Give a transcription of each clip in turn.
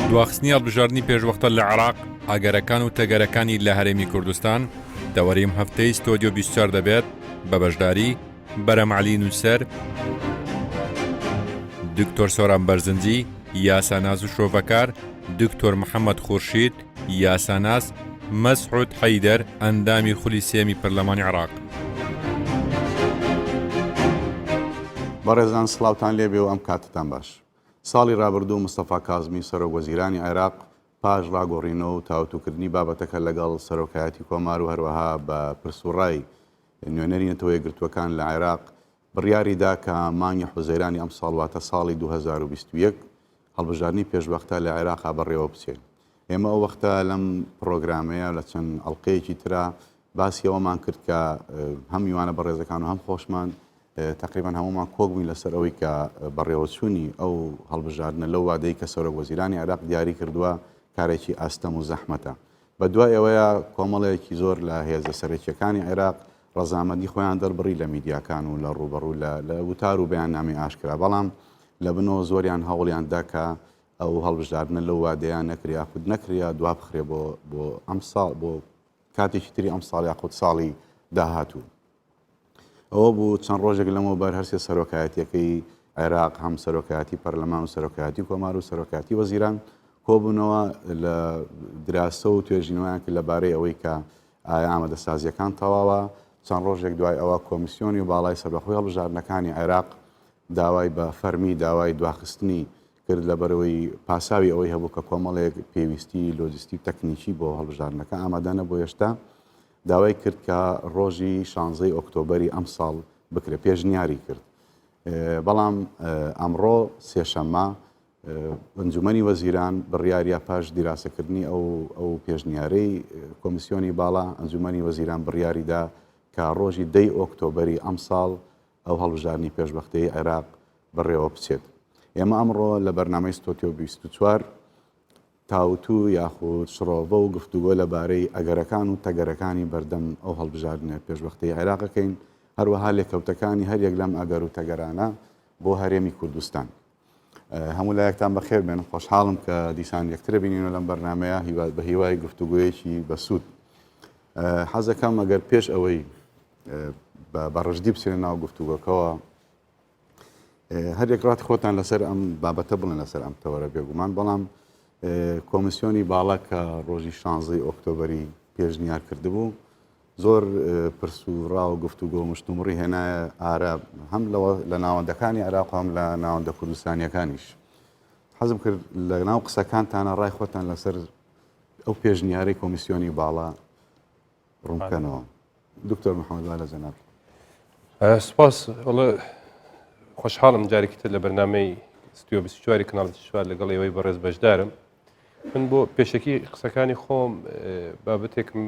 دواخستنی هەڵبژاردنی پێشوەختە لە عێراق، ئەگەرەکان و تەگەرەکانی لە هەرێمی کوردستان، تەوەری ئەم هەفتەی ستۆدیۆ 24 دەبێت بە بەشداری بەرەم عەلی نووسەر، دکتۆر سۆران بەرزنجی، یاساناس و شرۆڤەکار، دکتۆر محەممەد خورشید، یاساناس، مەسعود حەیدەر، ئەندامی خولی سێیەمی پەرلەمانی عێراق. بەڕێزان سڵاوتان لێبێ و ئەم کاتەتان باش. ساڵی رابردوو مستەفا کازمی سەرۆک وەزیرانی عێراق پاش ڕاگۆڕینەوە و تاوتوکردنی بابەتەکە لەگەڵ سەرۆکایەتی کۆمار و هەروەها بە پرس و ڕای نوێنەری نەتەوە یەکگرتووەکان لە عێراق بڕیاری دا کە مانگی حوزەیرانی ئەمساڵ واتە ساڵی 2021 هەڵبژاردنی پێشوەختە لە عێراقا بەڕێوە بچێ. ئێمە ئەو وەختە لەم پڕۆگرامەیە لە چەند ئەڵقەیەکی ترا باسی ئەوەمان کرد کە هەم میوانە بەڕێزەکان و هەم خۆشمان تەقریبەن هەموومان کۆک بووین لەسەر ئەوەی کە بەڕێوەچوونی ئەو هەڵبژاردنە لەو وادەی کە سەرۆک وەزیرانی عێراق دیاری کردووە کارێکی ئاستەم و زەحمەتە. بە دوای ئەوەیە کۆمەڵێکی زۆر لە هێزە سەرەکییەکانی عێراق ڕەزامەندی خۆیان دەربڕی لە میدیاکان و لە ڕووبەڕوو لە وتار و بەیاننامەی ئاشکرا، بەڵام لە بنەوە زۆریان هەوڵیان دا کە ئەو هەڵبژاردنە لەو وادەیە نەکرێ یاخود نەکرێ یا دوابخرێ بۆ بۆ ئەمساڵ بۆ کاتێکی تری ئەمساڵ یاخود ساڵی داهاتوو. ئەوە بوو چەند ڕۆژێک لەمەوبەر هەرسێ سەرۆکایەتیەکەی عێراق هەم سەرۆکایەتی پەرلەمان و سەرۆکایەتی کۆمار و سەرۆکایەتی وەزیران کۆبوونەوە لە دراسە و توێژینەوەیان کرد لەبارەی ئەوەی کە ئایا ئامادەسازیەکان تەواوە چەند ڕۆژێک دوای ئەوە کۆمیسیۆنی و باڵای سەربەخۆی هەڵبژاردنەکانی عێراق داوای بە فەرمی داوای دواخستنی کرد لەبەرئەوەی پاساوی ئەوەی هەبوو کە کۆمەڵێک پێویستی لۆجستی و تەکنیکی بۆ هەڵبژاردنەکە ئامادە نەبوو هێشتا داوای کرد کە ڕۆژی شانزەی ئۆکتۆبەری ئەمساڵ بکرێت پێشنیاری کرد بەڵام ئەمڕۆ سێشەممە ئەنجومەنی وەزیران بڕیاریا پاش دیراسەکردنی ئەو ئەو پێشنیارەی کۆمیسیۆنی باڵا ئەنجومەنی وەزیران بڕیاریدا کە ڕۆژی دەی ئۆکتۆبەری ئەمساڵ ئەو هەڵبژاردنی پێشوەختەی عێراق بەڕێوە بچێت. ئێمە ئەمڕۆ لە بەرنامەی ستۆتیۆ 24 تاوتوو یاخود شڕۆڤە و گفتوگۆ لەبارەی ئەگەرەکان و تەگەرەکانی بەردەم ئەو هەڵبژاردنە پێشوەختەی عێراق ئەکەین، هەروەها لێکەوتەکانی هەر یەک لەم ئەگەر و تەگەرانە بۆ هەرێمی کوردستان. هەموو لایەکتان بەخێر بێن، خۆشحاڵم کە دیسان یەکترە بینینەوە لەم بەرنامەیە، بە هیوای گفتوگۆیەکی بەسوود. حەزەکەم ئەگەر پێش ئەوەی بە ڕژدی بچینە ناو گفتوگۆکەوە هەر یەک ڕات خۆتان لەسەر ئەم بابەتە بڵێن لەسەر ئەم تەوەرە بێگومان بەڵام کۆمیسیۆنی باڵا کە ڕۆژی شانزەی ئۆکتۆبری پێشنیار کردبوو زۆر پرس و ڕا و گفتوگۆ مشتومڕی هێنایە ئارا هەم لەوە لە ناوەندەکانی عێراق هەم لە ناوەندە کوردستانیەکانیش حەزم کرد لە ناو قسەکانتانە ڕای خۆتان لەسەر ئەو پێشنیارەی کۆمیسیۆنی باڵا ڕوون بکەنەوە دکتۆر محەممەد با لە جەناب. سپاس خۆشحاڵم جارێکی تر لە بەرنامەی ستۆدیۆ 24 کەناڵ 24 لەگەڵ ئێوەی بەڕێز بەشدارم من بۆ پێشەکی قسەکانی خۆم بابەتێکم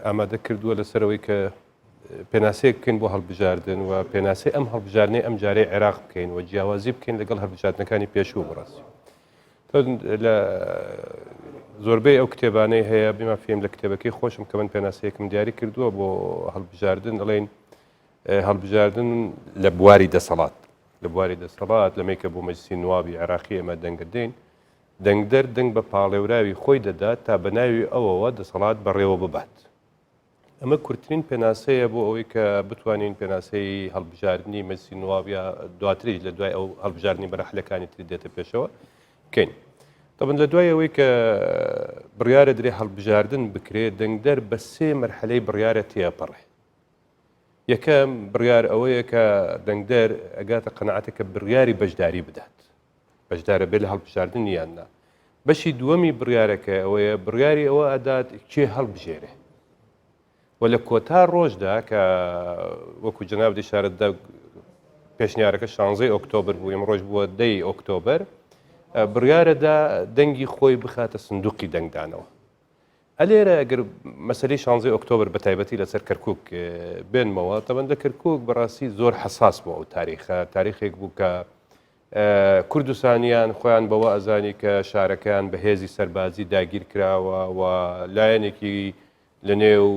ئامادە کردووە لەسەرەوەی کە پێناسەیەک بکەین بۆ هەڵبژاردن و پێناسەی ئەم هەڵبژاردنەی ئەم جارەی عێراق بکەین و جیاوازی بکەین لەگەڵ هەڵبژاردنەکانی پێشوو بەڕاستی لە زۆربەی ئەو کتێبانەی هەیە بما فیم لە کتێبەکەی خۆشم کە من پێناسەیەکم دیاری کردووە بۆ هەڵبژاردن دەڵێن هەڵبژاردن لە بواری دەسەڵات لە بواری دەسەڵات لەمەی کە بۆ مەجلسی نوابی عێراقی ئێمە دەنگە دەین دەنگدەر دەنگ بە پاڵێوراوی خۆی دەدات تا بە ناوی ئەوەوە دەسەڵات بەڕێوە ببات. ئەمە کورتترین پێناسەیە بۆ ئەوەی کە بتوانین پێناسەی هەڵبژاردنی مەجلسی نواب یا دواتریش لە دوای ئەو هەڵبژاردنی مەرحلەکانی تری دێتە پێشەوە بکەین. طبعا لە دوای ئەوەی کە بڕیارە درێ هەڵبژاردن بکرێ دەنگدەر بە سێ مەرحلەی بڕیارە تێپەڕێ. یەکەم بڕیار ئەوەیە کە دەنگدەر ئەگاتە قەناعەتێک کە بڕیاری بەشداری بدات. بەشدارە بێ لە هەڵبژاردن یان نا. بەشی دووەمی بڕیارەکە ئەوەیە بڕیاری ئەوە ئەدات کێ هەڵبژێرێ. و لە کۆتا ڕۆژدا کە وەکو جەنابت ئیشارەت دا پێشنیارەکە شانزەی ئۆکتۆبر بوو ئیمڕۆژ بووە دەی ئۆکتۆبەر بڕیارەدا دەنگی خۆی بخاتە سندوقی دەنگدانەوە. ئەلێرە ئەگەر مەسەلەی شانزەی ئۆکتۆبر بە تایبەتی لەسەر کەرکک بێنمەوە تەبەن لە کەرکک بەڕاستی زۆر حەساس بوو ئەو تاریخە تاریخێک بوو کە کوردستانیان خۆیان بەوە ئەزانی کە شارەکەیان بە هێزی سەربازی داگیر کراوە و لایەنێکی لە نێو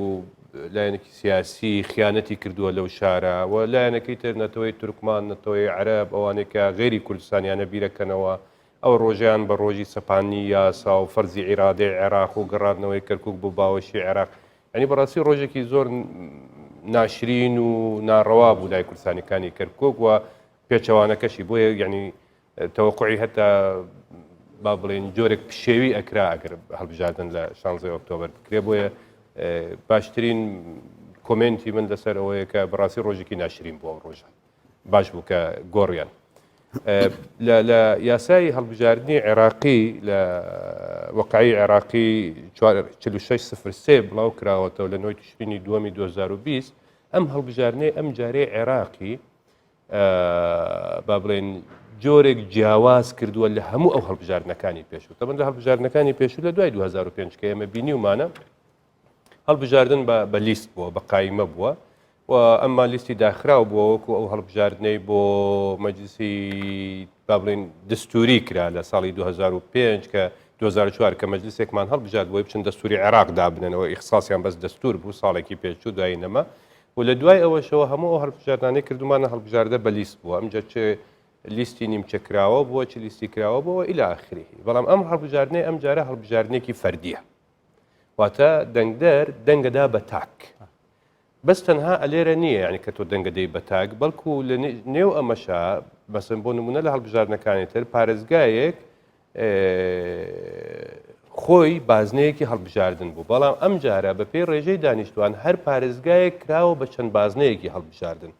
لایەنێکی سیاسی خیانەتی کردووە لەو شارە و لایەنەکەی تر نەتەوەی تورکمان نەتەوەی عەرەب ئەوانەی کە غێری کوردستانیانە بیرەکەنەوە. ئەو ڕۆژەیان بە ڕۆژی سەپاندنی یاسا و فەرزی ئیرادەی عێراق و گەڕاندنەوەی کەرکوک بۆ باوەشی عێراق یعنی بەڕاستی ڕۆژێکی زۆر ناشرین و ناڕەوا بوو لای کوردستانەکانی کەرکک و پێچەوانەکەشی بۆیە یعنی تەوەقعی هەتا با بڵێن جۆرێک پشێوی ئەکرا ئەگەر هەڵبژاردن لە 16 ئۆکتۆبەر بکرێ بۆیە باشترین کۆمێنتی من لەسەر ئەوەیە کە بەڕاستی ڕۆژێکی ناشرین بوو ئەو ڕۆژە باش بوو کە گۆڕیان. لە یاسای هەڵبژاردنی عێراقی لە وەقعی عێراقی 4603 بڵاو کراوەتەوە لە نۆی تشرینی دووەمی 2020 ئەم هەڵبژاردنەی ئەم جارەی عێراقی با بڵێن جۆرێک جیاواز کردووە لە هەموو ئەو هەڵبژاردنەکانی پێشوو تەبەن لە هەڵبژاردنەکانی پێشوو لە دوای 2005 کە ئێمە بینیومانە هەڵبژاردن بە لیست بووە بە قایمە بووە و ئەمما لیستی داخراو بووە وەکو ئەو هەڵبژاردنەی بۆ مەجلسی با بڵێن دەستوری کرا لە ساڵی 2005 کە 2004 کە مەجلسێکمان هەڵبژارد بۆی بچن دەستوری عێراق دابنەنەوە ئیخساسیان بەس دەستور بوو ساڵێکی پێچوو دوایی نەما و لە دوای ئەوەشەوە هەموو ئەو هەڵبژاردانەی کردومانە هەڵبژاردە بە لیست بووە ئەمجا چ لیستی نیمچە کراوە بووە چ لیستی کراوە بووە إلى آخره بەڵام ئەم هەڵبژاردنەی ئەم جارە هەڵبژاردنێکی فەردیە واتە دەنگدەر دەنگەدا بە تاک بەس تەنها ئەلێرە نییە یعنی کە تۆ دەنگە دەی بە تاک بەڵکو لە نێو ئەمەشا بەسن بۆ نمونە لە هەڵبژاردنەکانی تر پارێزگایەک خۆی بازنەیەکی هەڵبژاردن بوو بەڵام ئەم جارە بە پێی ڕێژەی دانیشتوان هەر پارێزگایەک کراوە بە چەند بازنەیەکی هەڵبژاردن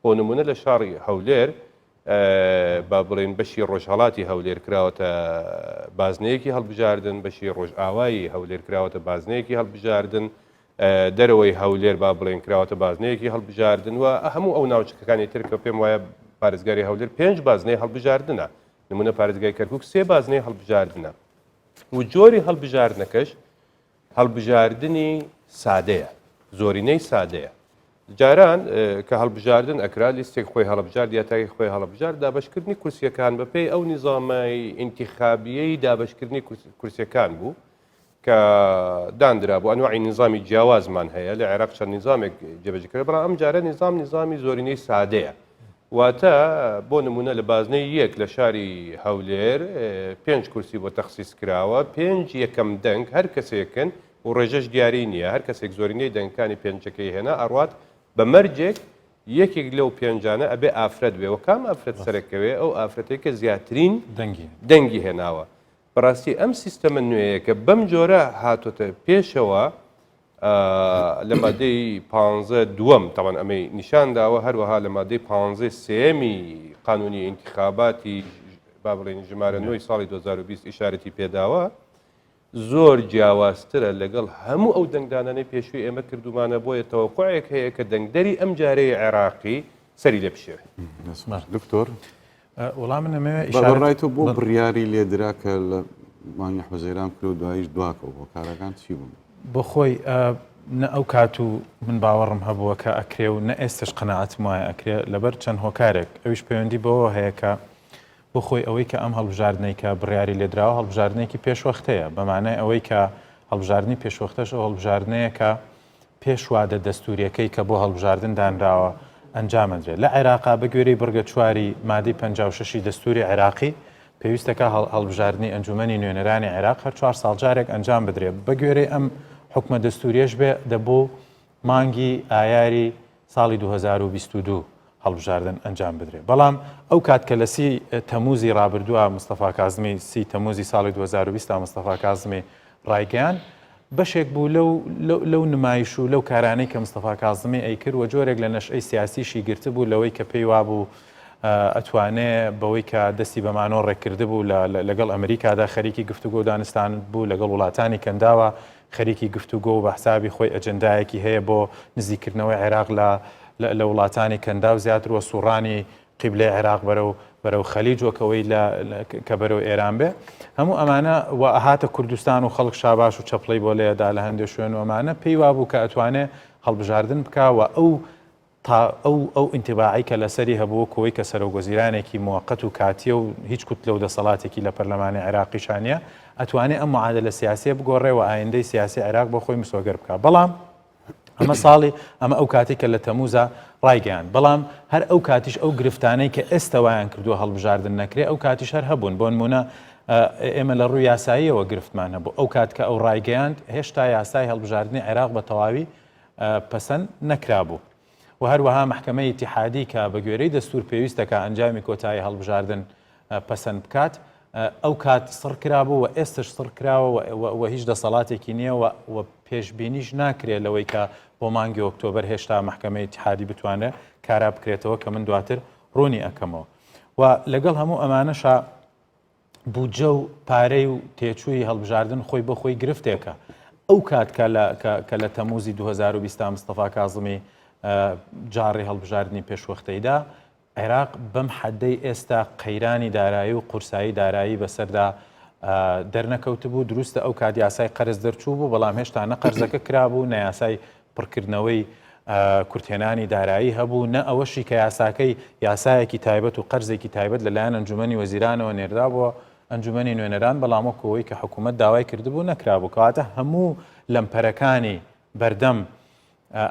بۆ نمونە لە شاری هەولێر با بڵێین بەشی ڕۆژهەڵاتی هەولێر کراوەتە بازنەیەکی هەڵبژاردن، بەشی ڕۆژئاوای هەولێر کراوەتە بازنەیەکی هەڵبژاردن، دەرەوەی هەولێر با بڵێن کراوەتە بازنەیەکی هەڵبژاردن و هەموو ئەو ناوچەکەکانی تر کە پێم وایە پارێزگاری هەولێر پێنج بازنەی هەڵبژاردنە نمونە پارێزگای کەرکک سێ بازنەی هەڵبژاردنە و جۆری هەڵبژاردنەکەش هەڵبژاردنی سادەیە زۆرینەی سادەیە جاران کە هەڵبژاردن ئەکرا لیستێک خۆی هەڵبژارد یا تاکی خۆی هەڵبژارد دابەشکردنی کورسیەکان بەپێی ئەو نیزامای ئینتیخابیەی دابەشکردنی کورسیەکان بوو کە دانرا بوو ئەنواعی نیزامی جیاوازمان هەیە لە عێراق چەند نیزامێک جێبەجێ کرا بەڵام ئەم جارە نیزام نیزامی زۆرینەی سادەیە واتە بۆ نمونە لە بازنەی یەک لە شاری هەولێر پێنج کورسی بۆ تەخسیس کراوە پێنج یەکەم دەنگ هەر کەسێکن و ڕێژەش دیاری نییە، هەر کەسێک زۆرینەی دەنگەکانی پێنجەکەی هێنا ئەڕوات بە مەرجێک یەکێک لەو پێنجانە ئەبێ ئافرەت بێ و کام ئافرەت سەرەکەوێ ئەو ئافرەتەی کە زیاترین دەنگی هێناوە. بەڕاستی ئەم سیستەمە نوێیە کە بەم جۆرە هاتۆتە پێشەوە لە مادەی پانزە دووەم تاوان ئەمەی نیشان داوە هەروەها لە مادەی پانزە سێمی قانونی ئینتخاباتی با بڵێن ژمارە نۆی ساڵی 2020 ئیشارەتی پێداوە زۆر جیاوازترە لەگەڵ هەموو ئەو دەنگدانانەی پێشووی ئێمە کردوومانە، بۆیە تەوەقوعێک هەیە کە دەنگدەری ئەم جارەی عێراقی سەری لێ بشێوێ. دکتۆر وەڵا من ئەمەوێ ئیشارەت بە ڕای تۆ بۆ بڕیاری لێدرا کە لە مانگی حوزەیران کرا و دواییش دواکەوت هۆکارەکان چی بوون؟ بۆ خۆی نە ئەو کات و من باوەڕم هەبووە کە ئەکرێ و نە ئێستش قەناعەتم وایە ئەکرێ لەبەر چەند هۆکارێک ئەویش پەیوەندی بەوەوە هەیە کە بۆ خۆی ئەوەی کە ئەم هەڵبژاردنەی کە بڕیاری لێدراوە هەڵبژاردنێکی پێشوەختەیە، بە مانای ئەوەی کە هەڵبژاردنی پێشوەختەش ئەو هەڵبژاردنەیە کە پێش وادە دەستووریەکەی کە بۆ هەڵبژاردن دانراوە ئەنجام ئەدرێت. لە عێراقا بە گوێرەی بڕگە چواری مادەی 56 ی دەستووری عێراقی پێویستەکا هەڵبژاردنی ئەنجوومەنی نوێنەرانی عێراق هەر چوار ساڵ جارێک ئەنجام بدرێت. بە گوێرەی ئەم حوکمە دەستووریەش بێ دەبوو مانگی ئایاری ساڵی 2022 هەڵبژاردن ئەنجام بدرێت. بەڵام ئەو کات کە لە سی تەمووزی ڕابردووە مستەفا کازمی سی تەمووزی ساڵی 2020 تا مستەفا کازمی ڕایگەیاند بەشێک بوو لەو لەو نمایش و لەو کارانەی کە مستەفا کازمی ئەیکرد و جۆرێک لە نەشئەی سیاسیشی گرتبوو لەوەی کە پێی وابوو ئەتوانێ بەوەی کە دەستی بە مانۆڕێک کردبوو لەگەڵ ئەمریکادا خەریکی گفتوگۆ و دانوستان بوو لەگەڵ وڵاتانی کەنداوە خەریکی گفتوگۆ و بە حسابی خۆی ئەجێندایەکی هەیە بۆ نزیککردنەوەی عێراق لە لە وڵاتانی کەنداو زیاتر و سوڕانی قیبلەی عێراق بەرەو بەرەو خەلیج وەک ئەوەی لە کە بەرەو ئێران بێ هەموو ئەمانە و ئەهاتە کوردستان و خەڵک شاباش و چەپڵەی بۆ لێدا لە هەندێ شوێن و ئەمانە پێی وابوو کە ئەتوانێ هەڵبژاردن بکا و ئەو تا ئەو ئەو ئینتیباعەی کە لەسەری هەبوو وەکو ئەوەی کە سەرۆک وەزیرانێکی موەقەت و کاتیە و هیچ کوتلە و دەسەڵاتێکی لە پەرلەمانی عێراقیشا نیە ئەتوانێ ئەم معادلە سیاسیە بگۆڕێ و ئایندەی سیاسی عێراق بۆ خۆی مسۆگەر بکا بەڵام. ئەمە ساڵی ئەمە ئەو کاتێک کە لە تەموزا ڕایگەیاند بەڵام هەر ئەو کاتیش ئەو گرفتانەی کە ئێستا وایان کردووە هەڵبژاردن نەکرێ ئەو کاتیش هەر هەبوون بۆ نمونە ئێمە لە ڕووی یاساییەوە گرفتمان هەبوو ئەو کات کە ئەو ڕایگەیاند هێشتا یاسای هەڵبژاردنی عێراق بە تەواوی پەسەند نەکرابوو و هەروەها مەحکەمەی ئیتیحادی کە بە گوێرەی دەستور پێویستە کە ئەنجامی کۆتایی هەڵبژاردن پەسەند بکات ئەو کات سڕ کرابوو و ئێستش سڕ کراوە و هیچ دەسەڵاتێکی نییە و پێشبینیش ناکرێت لەوەی کە بۆ مانگی ئۆکتۆبەر هێشتا مەحکەمەی ئیتیحادی بتوانرێت کارا بکرێتەوە کە من دواتر ڕوونی ئەکەمەوە و لەگەڵ هەموو ئەمانەشا بودجە و پارەی و تێچووی هەڵبژاردن خۆی بۆ خۆی گرفتێکە. ئەو کات کە لە کە لە تەمووزی 2020 مستەفا کازمی جاڕی هەڵبژاردنی پێشوەختەیدا، عێراق بەم حەدەی ئێستا قەیرانی دارایی و قورسایی دارایی بەسەردا دەرنەکەوتبوو، دروستە ئەو کات یاسای قەرز دەرچوو بوو، بەڵام هێشتا نە قەرزەکە کرابوو، نە یاسای پڕکردنەوەی کورتهێنانی دارایی هەبوو، نە ئەوەشی کە یاساکەی یاسایەکی تایبەت و قەرزێکی تایبەت لەلایەن ئەنجومەنی وەزیرانەوە نێردرابووە ئەنجومەنی نوێنەران، بەڵام وەکو ئەوەی کە حکوومەت داوای کردبوو نەکرابوو، کەواتە هەموو لەمپەرەکانی بەردەم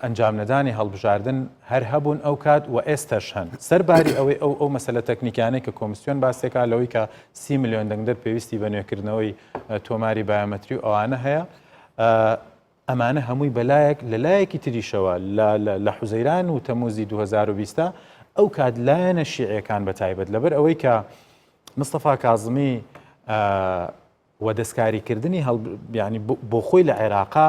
ئەنجامنەدانی هەڵبژاردن هەر هەبوون ئەو کات و ئێستەش هەن. سەرباری ئەوەی ئەو ئەو مەسەلە تەکنیکیانەی کە کۆمسیۆن باسێکا لەوەی کە سی ملیۆن دەنگدەر پێویستی بە نوێکردنەوەی تۆماری بایۆمەتری و ئەوانە هەیە، ئەمانە هەمووی بەلایەک، لە لایەکی تریشەوە لە لە حوزەیران و تەمووزی 2020 ئەو کات لایەنە شیعیەکان بە تایبەت لەبەر ئەوەی کە مستەفا کازمی و دەستکاریکردنی هەڵ ینی بۆ خۆی لە عێراقا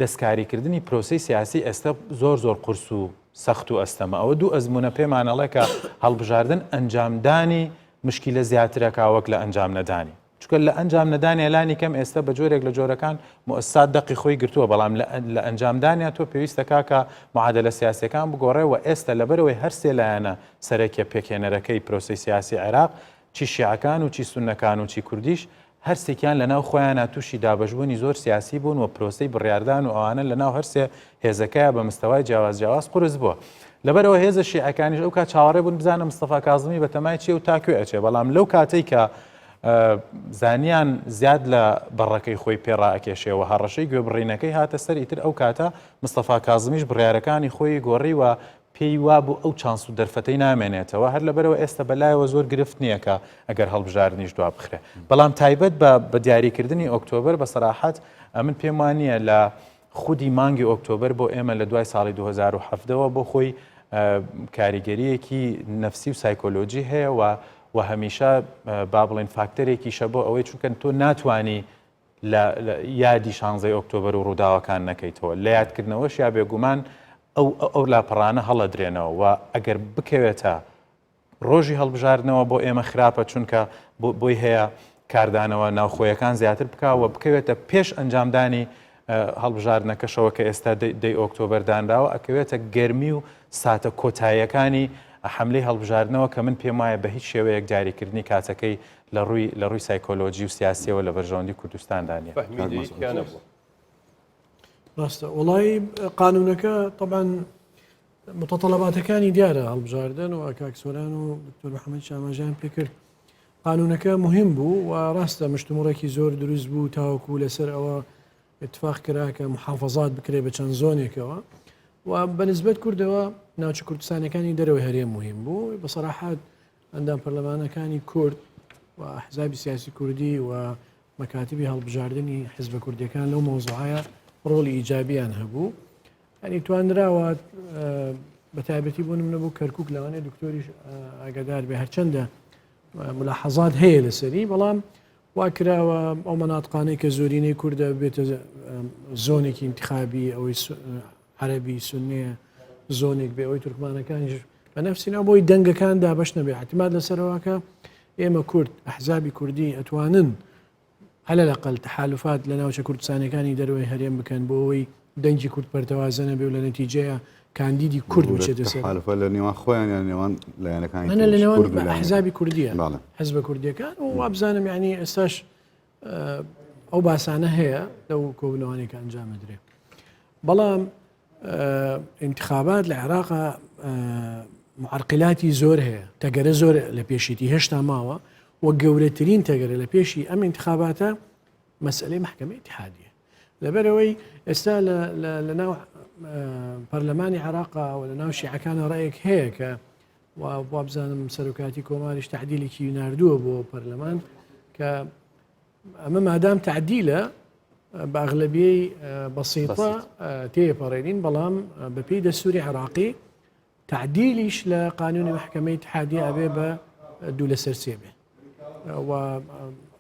دەستکاریکردنی پرۆسی سیاسی ئێستا زۆر زۆر قورس و سەخت و ئەستەمە ئەوە دوو ئەزمونە پێمانەڵێ کە هەڵبژاردن ئەنجامدانی مشکیلە زیاترەکە وەک لە ئەنجام نەدانی. چونکە لە ئەنجام نەدانیا لانی کەم ئێستا بە جۆرێک لە جۆرەکان موئەسسات دەقی خۆی گرتووە بەڵام لە ئەنجامدانیا تۆ پێویستە کاکە معادلە سیاسیەکان بگۆڕێ و ئێستا لەبەرەوەی هەر سێ لایەنە سەرەکیە پێکهێنەرەکەی پرۆسەی سیاسی عێراق چی شیعەکان و چی سوننەکان و چی کوردیش هەرسێکیان لەناو خۆیانا تووشی دابەشبوونی زۆر سیاسی بوون و پرۆسەی بڕیاردان و ئەوانە لەناو هەرسێ هێزەکەیا بە مستەوای جیاواز جیاواز قورس بووە. لەبەرئەوە هێزە شیعەکانیش ئەو کات چاوەڕێ بوون بزانن مستەفا کازمی بەتەمای چییە و تا کوێ ئەچێ بەڵام لەو کاتەی کە زانیان زیاد لە بەڕەکەی خۆی پێ ڕائەکێشێ و هەڕەشەی گوێبڕینەکەی هاتە سەر ئیتر ئەو کاتە مستەفا کازمیش بڕیارەکانی خۆی گۆڕی و پێی وابوو ئەو چانس و دەرفەتەی نامێنێتەوە هەر لەبەرەوە ئێستا بەلایەوە زۆر گرفت نییە کە ئەگەر هەڵبژاردنیش دوا بخرێ بەڵام تایبەت بە بە دیاریکردنی ئۆکتۆبەر بە سەراحەت ئەمن پێم وانییە لە خودی مانگی ئۆکتۆبەر بۆ ئێمە لە دوای ساڵی 2017 ەوە بۆ خۆی کاریگەریەکی نەفسی و سایکۆلۆجی هەیە و و هەمیشە با بڵێن فاکتەرێکیشە بۆ ئەوەی چونکە تۆ ناتوانی لە یادی شانزەی ئۆکتۆبەر و ڕووداوەکان نەکەیتەوە لە یادکردنەوەش یا بێگومان ئەو ئەو لاپەڕانە هەڵەدرێنەوە و ئەگەر بکەوێتە ڕۆژی هەڵبژاردنەوە بۆ ئێمە خراپە چونکە بۆی هەیە کاردانەوە ناوخۆیەکان زیاتر بکا و بکەوێتە پێش ئەنجامدانی هەڵبژاردنەکەشەوە کە ئێستا دەی ئۆکتۆبەر دانراوە ئەکەوێتە گەرمی و ساتە کۆتاییەکانی حملەی هەڵبژاردنەوە کە من پێم وایە بە هیچ شێوەیەک دیاریکردنی کاتەکەی لە ڕووی لە ڕووی سایکۆلۆجی و سیاسیەوە لە بەرژەوەندی کوردستاندا نییە. ڕاستە وڵی قانونەکە طبعا متطلباتەکانی دیارە هەڵبژاردن و کاک سۆران و دکتۆر محەممەد ئاماژەیان پێکرد قانونەکە مهم بوو و ڕاستە مشتومڕێکی زۆر دروست بوو تاوەکو لەسەر ئەوە اتفاق کرا کە محافظات بکرێ بە چەند زۆنێکەوە و بەنسبەت کوردەوە ناوچە کوردستانەکانی دەرەوەی هەرێم مهم بوو بە سەراحات ئەندام پەرلەمانەکانی کورد و ئەحزابی سیاسی کوردی و مەکاتبی هەڵبژاردنی حزبە کوردیەکان لەو مەوزوعەیە ڕۆڵی ئیجابیان هەبوو ئەنی توانراوە بە تایبەتی بۆ نمونە بۆ کەرکک لەوانەیە دکتۆریش ئاگادار بێ هەرچەندە ملاحەزات هەیە لەسەری بەڵام وا کراوە ئەو مەناتقانەی کە زۆرینەی کوردە بێتە زۆنێکی انتخابی ئەوەی عەربی سنەیە زۆنێک بێ ئەوەی تورکمانەکانیش بە نەفسی ناو بۆی دەنگەکان دابش نەبێ احتمال لەسەرەوەکە ئێمە کورد ئەحزابی کوردی ئەتوانن على الأقل تحالفات لە ناوچە کوردستانەکانی دەرەوەی هەرێم بکەن بۆ ئەوەی دەنگی کورد پەرتەوازە نەبێ و لە نەتیجەیە کاندیدی کورد بچێتە سەر تحالفە لە نێوان خۆیان یان نێوان لایەنەکانی ئەنە لە تریش، نێوان کورد و لایەنەکان. ئەحزابی کوردیە بەڵێ. حزبە کوردیەکان و وابزانم یعنی ئێستاش ئەو باسانە هەیە لەو کۆبوونەوانەی کە ئەنجام دەدرێ بەڵام انتخابات لە عێراق معرقلاتی زۆر هەیە تەگەرە زۆر لە پێشیتی هێشتا ماوە و گەورەترین تەگەرە لە پێشی ئەم انتخاباتە مەسئلەی محکمە اتحادیە لەبەرەوەی ئێستا لە ناو پەرلەمانی عێراقا و لە ناو شیعەکانە ڕێک هەیە کە وابزانم سەرۆکاتی کۆماریش تعدیلێکی ناردووە بۆ پەرلەمان کە ئەمە مادام تعدیلە بە ئەغلبیەی بەسیطە تێپەڕێنین بەڵام بەپێی دەستوری عێراقی تعدیلیش لە قانونی محکمەی اتحادی ئەبێ بە دوو لەسەر سێ بێ و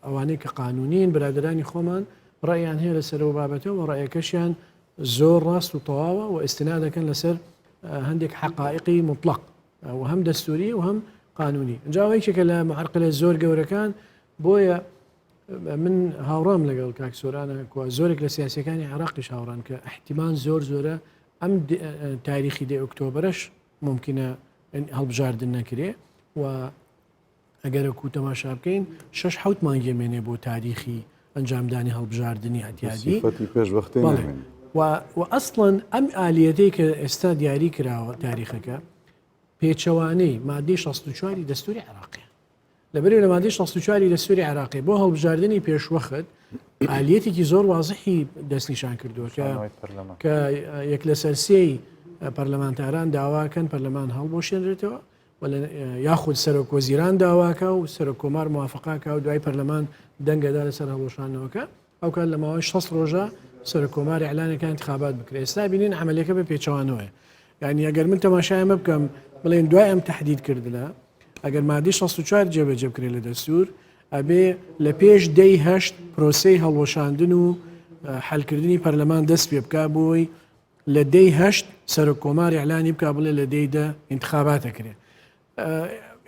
ئەوانەی کە قانونین برادرانی خۆمان ڕێیان هەیە لەسەر ئەو بابەتە و ڕێیەکەشیان زۆر ڕاست و تەواوە و ئستنا دەکەن لەسەر هەندێک حقائقی مطلق و هەم دەستوری و هەم قانونی ئەجا یەکێکە لە معرقلە زۆر گەورەکان بۆیە من هاوڕام لەگەڵ کاک سۆرانە کوا زۆرێک لە سیاسەکانی عراقیش هاوڕان کە احتیمان زۆر زۆرە ئەم تاریخی دە ئۆکتۆبرش ممکنە هەڵبژاردن نەکرێ و ئەگەرەکو تەماشا بکەین شش حوت مانگێ مێنێ بۆ تاریخی ئەنجامدانی هەڵبژاردنی ئەتیادی پێشوەختەی و ئەسڵەن ئەم ئالیەتەی کە ئێستا دیاری کراوە تاریخەکە پێچەوانەی مادەی 64 دەستوری عراقیە لەبەرئەوەی لە مادەی 64 ی دەستوری عێراقی بۆ هەڵبژاردنی پێشوەخت ئالیەتێکی زۆر وازحی دەستنیشان کردووە کە کە یەک لەسەر سێی پەرلەمانتاران داواکەن پەرلەمان هەڵبۆشێنرێتەوە یاخود سەرۆک وەزیران داواکە و سەرۆک کۆمار موافقاکە و دوای پەرلەمان دەنگەدا لەسەر هەڵوەشانەوەکە ئەو کات لە ماوەی 60 ڕۆژە سەرۆک کۆمار ئیعلانەکە انتخابات بکرێت ئێستا بینین عملیەکە بە پێچەوانەوەیە یعنی ئەگەر من تەماشای ئەمە بکەم بڵێن دوای ئەم تهدید کردنە ئەگەر مادەی 64 جێبەجێ بکرێت لە دەستور ئەبێ لە پێش دەی هەشت پرۆسەی هەڵوەشاندن و حلکردنی پەرلەمان دەست پێ بکە بۆی لە دەی هەشت سەرۆک کۆمار ئیعلانی بکە بڵێ لە دەی دە انتخاباتە کرێ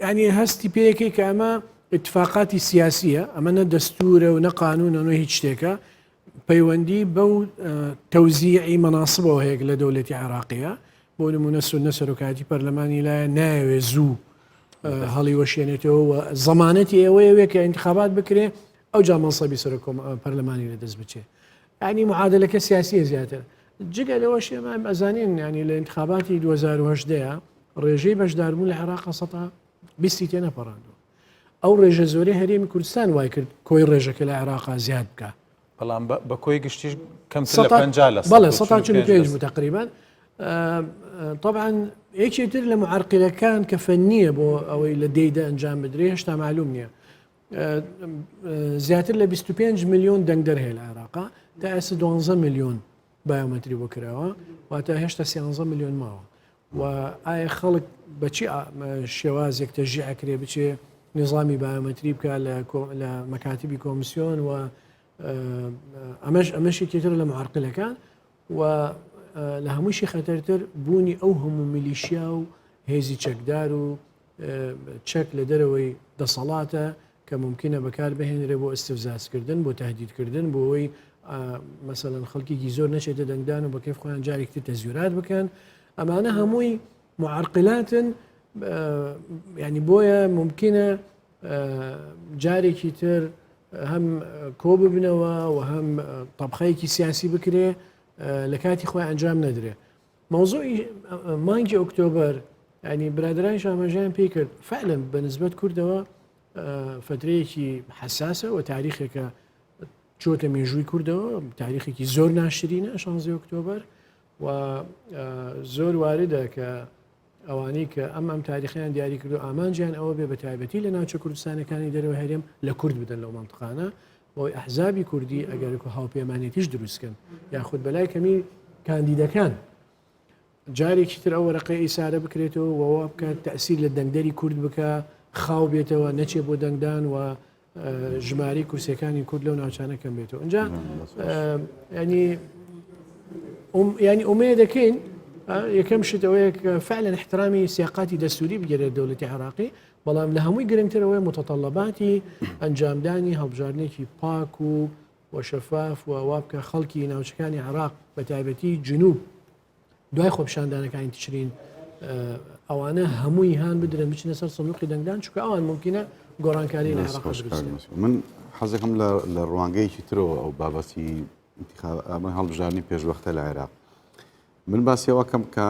ینی هەستی پێیەکەی کە ئەمە اتفاقاتی سیاسیە ئەمە نە دەستورە و نە قانونە نە هیچ شتێکە پەیوەندی بەو تەوزیعی مەناسبەوە هەیە لە دەولەتی عێراقیە بۆ نمونە سونە سەرۆکایەتی پەرلەمانی لایە نایەوێ زوو هەڵی وەشێنێتەوە و زەمانەتی ئێوەیەوێ کە انتخابات بکرێ ئەو جا مەنسەبی سەرۆک پەرلەمانی لە دەست بچێ ینی معادلەکە سیاسیە زیاتر جگە لەوەش ئێمە ئەزانین ینی لە انتخاباتی 2010 ڕێژەی بەشداربوون لە عێراق سەتا بیستی تێ نەپەڕاندووە ئەو ڕێژە زۆری هەرێمی کوردستان وای کرد کۆی ڕێژەکە لە عێراقا زیاد بکە بەڵام بە کۆی گشتیش کەمتر لە 50 لە بەڵێ 145 بوو تقریبا طبعا یەکێ تر لە معرقلەکان کە فەنیە بۆ ئەوەی لە دەیدا ئەنجام بدرێ هێشتا معلوم نییە زیاتر لە 25 میلیۆن دەنگدەر هەیە لە عێراقا تا ئێستا 12 میلیۆن بایۆمەتری بۆ کراوە واتە هێشتا 13 میلیۆن ماوە و ئایا خەڵک بەچی شێوازێک تەژی ئەکرێ بچێ نظامی بایۆمەتری بکە لە مەکاتبی کۆمسیۆن و ئەمەش ئەمەشێکی تر لە معرقلەکان و لە هەمووشی خەتەرتر بوونی ئەو هەموو میلیشیا و هێزی چەکدار و چەک لە دەرەوەی دەسەڵاتە کە مومکینە بەکار بهێنرێ بۆ ئیستفزازکردن، بۆ تەهدیدکردن، بۆ ئەوەی مەسەلەن خەڵکێکی زۆر نەچێتە دەنگدان و بە کەیف خۆیان جارێکی تر تەزویرات بکەن. ئەمانە هەمووی معرقلاتن ینی بۆیە ممکنە جارێکی تر هەم کۆ ببنەوە و هەم طبخەیەکی سیاسی بکرێ لە کاتی خۆی ئەنجام نەدرێ. مەوزوعی مانگی ئۆکتۆبەر ینی برادرانیش ئاماژەیان پێی کرد فعلا بە نسبەت کوردەوە فترەیەکی حساسە و تاریخێکە چۆتە مێژووی کوردەوە تاریخێکی زۆر ناشرینە شانزی ئۆکتۆبەر و زۆر واردە کە ئەوانەی کە ئەم ئەم تاریخیان دیاری کردو ئامانجیان ئەوە بێ بە تایبەتی لە ناوچە کوردستانەکانی دەرەوە هەرێم لە کورد بدەن لەو منطقانە بۆی ئەحزابی کوردی ئەگەرکو هاوپەیمانێتیش دروستکەن یاخود بەلای کەمی کاندیدەکان جارێکی تر ئەو وەرەقەی ئیسارە بکرێتەوە وەوا بکات تەسیر لە دەنگدەری کورد بکە خاو بێتەوە نەچێ بۆ دەنگدان و ژمارەی کورسەکانی کورد لەو ناوچانە کەم بێتەوە ئەجا ینی ینی ئومێ دەکەین یەکەم شت ئەوەیە کە فعلا احترامی سیاقاتی دەستوری بگەرێت دەولەتی عراقی بەڵام لە هەمووی گرنگتر ئەوەیە متطلباتی ئەنجامدانی هەڵبژاردنێکی پاک و و شەفاف و وا بکە خەڵکی ناوچەکانی عێراق بە تایبەتی جنوب دوای خۆپیشاندانەکانی تشرین ئەوانە هەمووی هان بدرن بچنە سەر سندوقی دەنگدان چونکە ئەوان ممکنە گۆڕانکاری لە عێراق دروست بکەن. من حەزەکەم لە ڕوانگەیەکی ترەوە ئەو بابەتی ئەمە هەڵبژاردنی پێشوەختە لە عێراق من باسی ئەوە کەم کە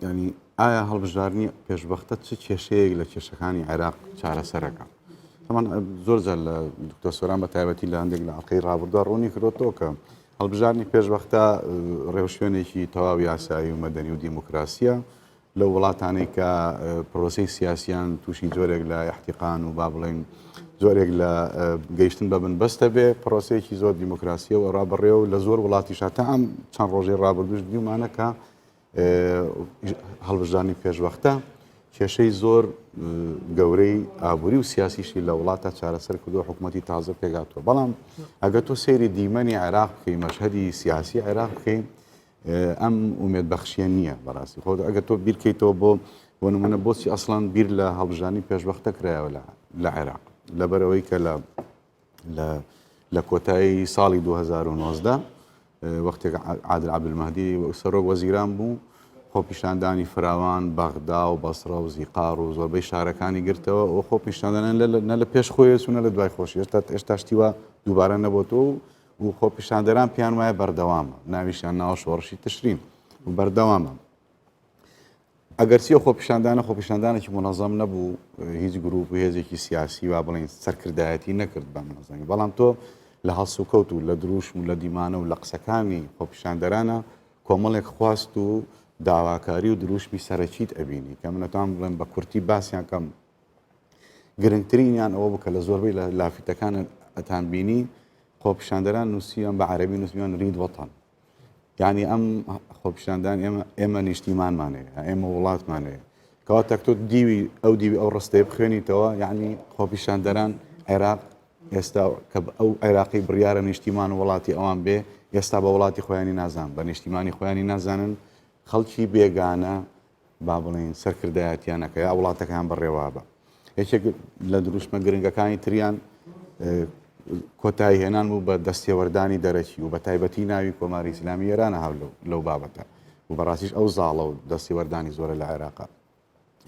ینی ئایا هەڵبژاردنی پێشوەختە چ کێشەیەک لە کێشەکانی عێراق چارەسەرەکە تەمان زۆر جار لە دکتۆر سۆران بە تایبەتی لە هەندێک لە ئەڵلقەی ڕابردووە ڕوونی کردۆتەوە کە هەڵبژاردنی پێشوەختە ڕێوشوێنێکی تەواو یاسایی و مەدەنی و دیموکراسیە لەو وڵاتانەی کە پرۆسەی سیاسیان تووشی جۆرێک لە احتقان و با بڵێن جۆرێک لە گەیشتن بە بنبەستە بێ پرۆسەیەکی زۆر دیموکراسیە و ڕابڕێ و لە زۆر وڵاتیشا تا ئەم چەند ڕۆژەی ڕابردوش دیومانە کە هەڵبژاردنی پێشوەختە کێشەی زۆر گەورەی ئابووری و سیاسیشی لە وڵاتە چارەسەر کردو حکوومەتی تازە پێگاتوە بەڵام ئەگەر تۆ سەیری دیمەنی عێراق بکەی مەشهدی سیاسی عێراق بکەین ئەم ئومێد بەخشیە نییە بەڕاستی خۆ ئەگەر تۆ بیرکەیتەوە بۆ بۆ نمونە بۆچی ئەسڵان بیر لە هەڵبژانی پێشوەختە کرایەوە لە عێراق لەبەرەوەی کە لە لە کۆتایی ساڵی 2019 وەختێک عادل عەبدولمەهدی سەرۆک وەزیران بوو، خۆپیشاندانی فراوان بەغدا و بەسڕە و زیقار و زۆربەی شارەکانی گرتەوە و خۆپیشاندانان نە لە پێش خۆی چوو نە لە دوای خۆشی هێشتا ئێشتا شتی وا دووبارە نەبۆتەوە و و خۆپیشاندەران پێیان وایە بەردەوامە ناویشیان ناوە شۆڕشی تشرین و بەردەوامە. ئەگەرچی ئەو خۆپیشاندانە خۆپیشاندانێکی مونەزەم نەبوو، هیچ گروپ و هێزێکی سیاسی وا بڵێین سەرکردایەتی نەکرد بە مونەزەمی، بەڵام تۆ لە هەڵسوکەوت و لە دروشم و لە دیمانە و لە قسەکانی خۆپیشاندەرانە کۆمەڵێک خواست و داواکاری و دروشمی سەرەکیت ئەبینی کە من ئەتوانم بڵێم بە کورتی باسیان کەم گرنگترینیان ئەوە بوو کە لە زۆربەی لە لافیتەکان ئەتان بینی خۆپیشاندەران نووسیان بە عەرەبی نووسیان نرید وطن یانی ئەم خۆپیشاندان ئێمە ئێمە نیشتیمانمان هەیە ئێمە وڵاتمان هەیە کەواتە تۆ دیوی ئەو دیوی ئەو ڕستەیە بخوێنیتەوە یعنی خۆپیشاندەران عێراق ئێستا کە ئەو عێراقی بڕیارە نیشتیمان و وڵاتی ئەوان بێ ئێستا بە وڵاتی خۆیانی نازان بە نیشتیمانی خۆیانی نازانن خەڵکی بێگانە با بڵێین سەرکردایەتیانەکە یا وڵاتەکەیان بەڕێوە بە. یەکێک لە دروشمە گرنگەکانی تریان کۆتایی هێنان بوو بە دەستێوەردانی دەرەکی و بە تایبەتی ناوی کۆماری ئیسلامی ئێرانە هاو لەو بابەتە و بەڕاستیش ئەو زاڵە و دەستێوەردانی زۆرە لە عێراقا.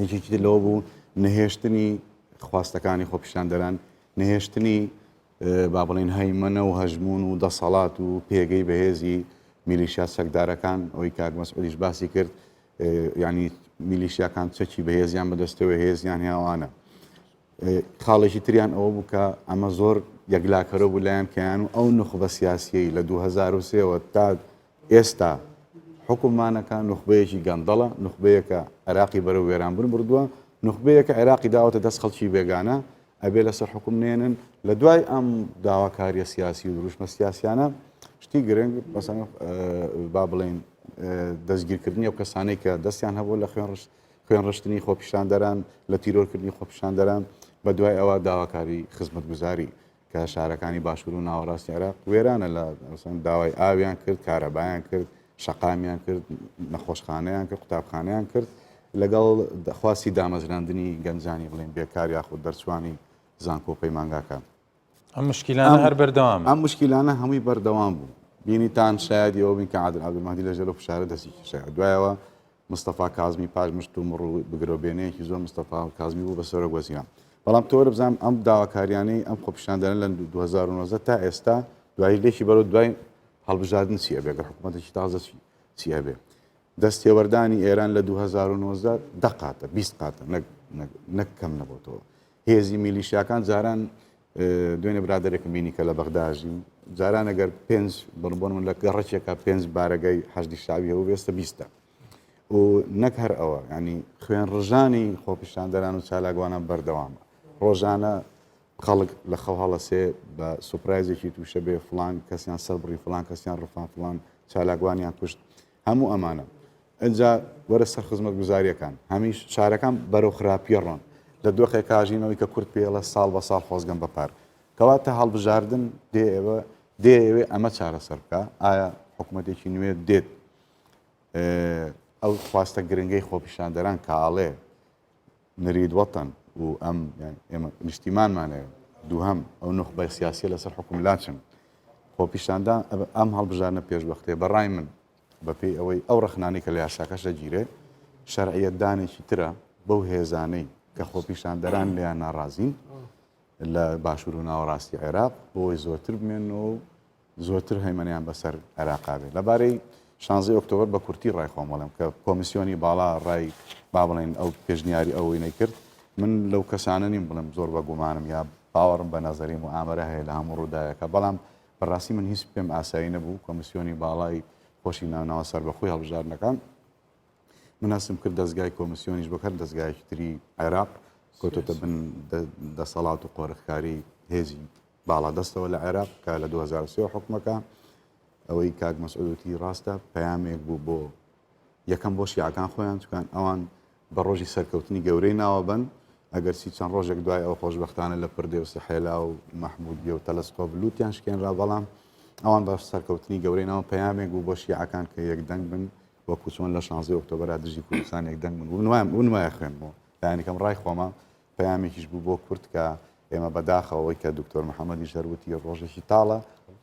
یەکێکی تر لەوە بوو نەهێشتنی خواستەکانی خۆپیشاندەران، نەهێشتنی با بڵێین هەیمەنە و هەژموون و دەسەڵات و پێگەی بەهێزی میلیشیا چەکدارەکان، ئەوەی کاک مەسعودیش باسی کرد یعنی میلیشیاکان چەکی بەهێزیان بەدەستەوە هێزیان هێوانە خاڵێکی تریان ئەوە بوو کە ئەمە زۆر یەکلاکەرە بوو لایەن کەیان و ئەو نوخبە سیاسیەی لە 2023ەوە تا ئێستا حکومانەکە نوخبەیەکی گەندەڵە نوخبەیەکە عێراقی بەرەو وێرانبوون بردووە نوخبەیەکە عێراقی داوەتە دەست خەڵکی بێگانە ئەبێ لەسەر حوکم نێنن لە دوای ئەم داواکاریە سیاسی و دروشمە سیاسیانە شتی گرنگ مەسەن با بڵێین دەستگیرکردنی ئەو کەسانەی کە دەستیان هەبوو لە خوێن خوێن ڕشتنی خۆپیشاندەران لە تیرۆرکردنی خۆپیشاندەران بە دوای ئەوە داواکاری خزمەتگوزاری کە شارەکانی باشوور و ناوەڕاستی عێراق وێرانە لە داوای ئاویان کرد کارەبایان کرد شەقامیان کرد، نەخۆشخانەیان کرد، قوتابخانەیان کرد، لەگەڵ خواستی دامەزراندنی گەنجانی بڵێین بێکار یاخود دەرچوانی زانکۆ و پەیمانگاکان. ئەم مشکیلانە هەر بەردەوامن. ئەم مشکیلانە هەمووی بەردەوام بوو. بینیتان شایەدی ئەوە بووین کە عادل عەبدولمەهدی لە ژێر ئەو فشارە دەستی کێشایەوە. دوایەوە مستەفا کازمی پاش مشت و مڕ و بگرەوبێنەیەکی زۆر مستەفا کازمی بوو بە سەرۆک وەزیران. بەڵام تۆ وەرە بزانم ئەم داواکاریانەی ئەم خۆپیشاندانە لە 2019 تا ئێستا دوایی لێکی بەرەو دوای هەڵبژاردن چی ئەبێ گەر حکوومەتێکی تازە چی چی ئەبێ دەستێوەردانی ئێران لە 2019 دە قاتە 20 قاتە نەک نەک کەم نەبۆتەوە هێزی میلیشیاکان جاران دوێنێ برادێکم بینی کە لە بەغداژی جاران ئەگەر پێنج بڕبۆن من لە گەڕەکێکە پێنج بارەگای حەشدی شعبی هەبوو ئێستا بیستە و نەک هەر ئەوە ینی خوێن ڕژانی خۆپیشاندەران و چالاکوانان بەردەوامە ڕۆژانە خەڵک لە خەو هەڵەسێ بە سوپرایزێکی تووشە بێ فڵان کەسیان سەربڕی فڵان کەسیان ڕفان فڵان چالاکوانیان کوشت هەموو ئەمانە ئەجا وەرە سەر خزمەت گوزاریەکان هەمیش شارەکان بەرەو خراپیە ڕۆن لە دۆخێک کاژینەوەی کە کورد پێڵە ساڵ بە ساڵ خۆزگەم بە پار کەواتە هەڵبژاردن دێ دەیەوێ ئەمە چارەسەر بکە ئایا حکوومەتێکی نوێ دێت ئەو خواستە گرنگەی خۆپیشاندەران کاڵێ نرید وطن و ئەم ئێمە نیشتیمانمان هەیە دووهەم ئەو نوخبە سیاسیە لەسەر حکوم لاچن خۆپیشاندان ئەم هەڵبژاردنە پێشوەختەیە بە ڕای من بەپێی ئەوەی ئەو ڕەخنانەی کە لە یاساکەش دەگیرێ شەرعیەتدانێکی ترە بەو هێزانەی کە خۆپیشاندەران لێیان ناڕازین لە باشوور و ناوەڕاستی عێراق بۆی زۆرتر بمێنەوە و زۆرتر هەیمەنەیان بەسەر عێراقا بێت. لەبارەی شانزەی ئۆکتۆبەر بە کورتی ڕای خۆم ئەڵێم کە کۆمیسیۆنی باڵا ڕای با بڵێین ئەو پێشنیاری ئەوەی کرد من لەو کەسانە نیم بڵێم زۆر بە گومانم یا باوەڕم بە نەزەری موئامەرە هەیە لە هەموو ڕووداوێکە بەڵام. بەڕاستی من هیچ پێم ئاسایی نەبوو کۆمیسیۆنی باڵای خۆشی ناوناوە سەربەخۆی هەڵبژاردنەکان. من هەستم کرد دەزگای کۆمیسیۆنیش وەک هەر دەزگایەکی تری عێراق کەوتۆتە بن دەسەڵات و قۆرخکاری هێزی باڵادەستەوە لە عێراق کە لە 2023 حکومەکە ئەوەی کاک مەسعود وتی ڕاستە پەیامێک بوو بۆ یەکەم بۆ شیعەکان خۆیان چکان ئەوان بە ڕۆژی سەرکەوتنی گەورەی ناوە بن ئەگەرچی چەند ڕۆژێک دوای ئەو خۆشببختانە لە پردێ و سەحێلا و مەحمودیە و تەلەسکۆپ لوتیان شکێنرا بەڵام ئەوان بە سەرکەوتنی گەورەی ناوە پەیامێک بوو بۆ شیعەکان کە یەکدەنگ بن وەکو چۆن لە شانزەی ئۆکتۆبەرا دژی کوردستان یەکدەنگ بوون من وایم من وایە خوێندمەوە لایەنیکەم ڕای خۆمە پەیامێکیش بوو بۆ کورد کە ئێمە بەداخەوە ئەوەی کە دکتۆر محەممەدیش هەر وتی ڕۆژێکی تاڵە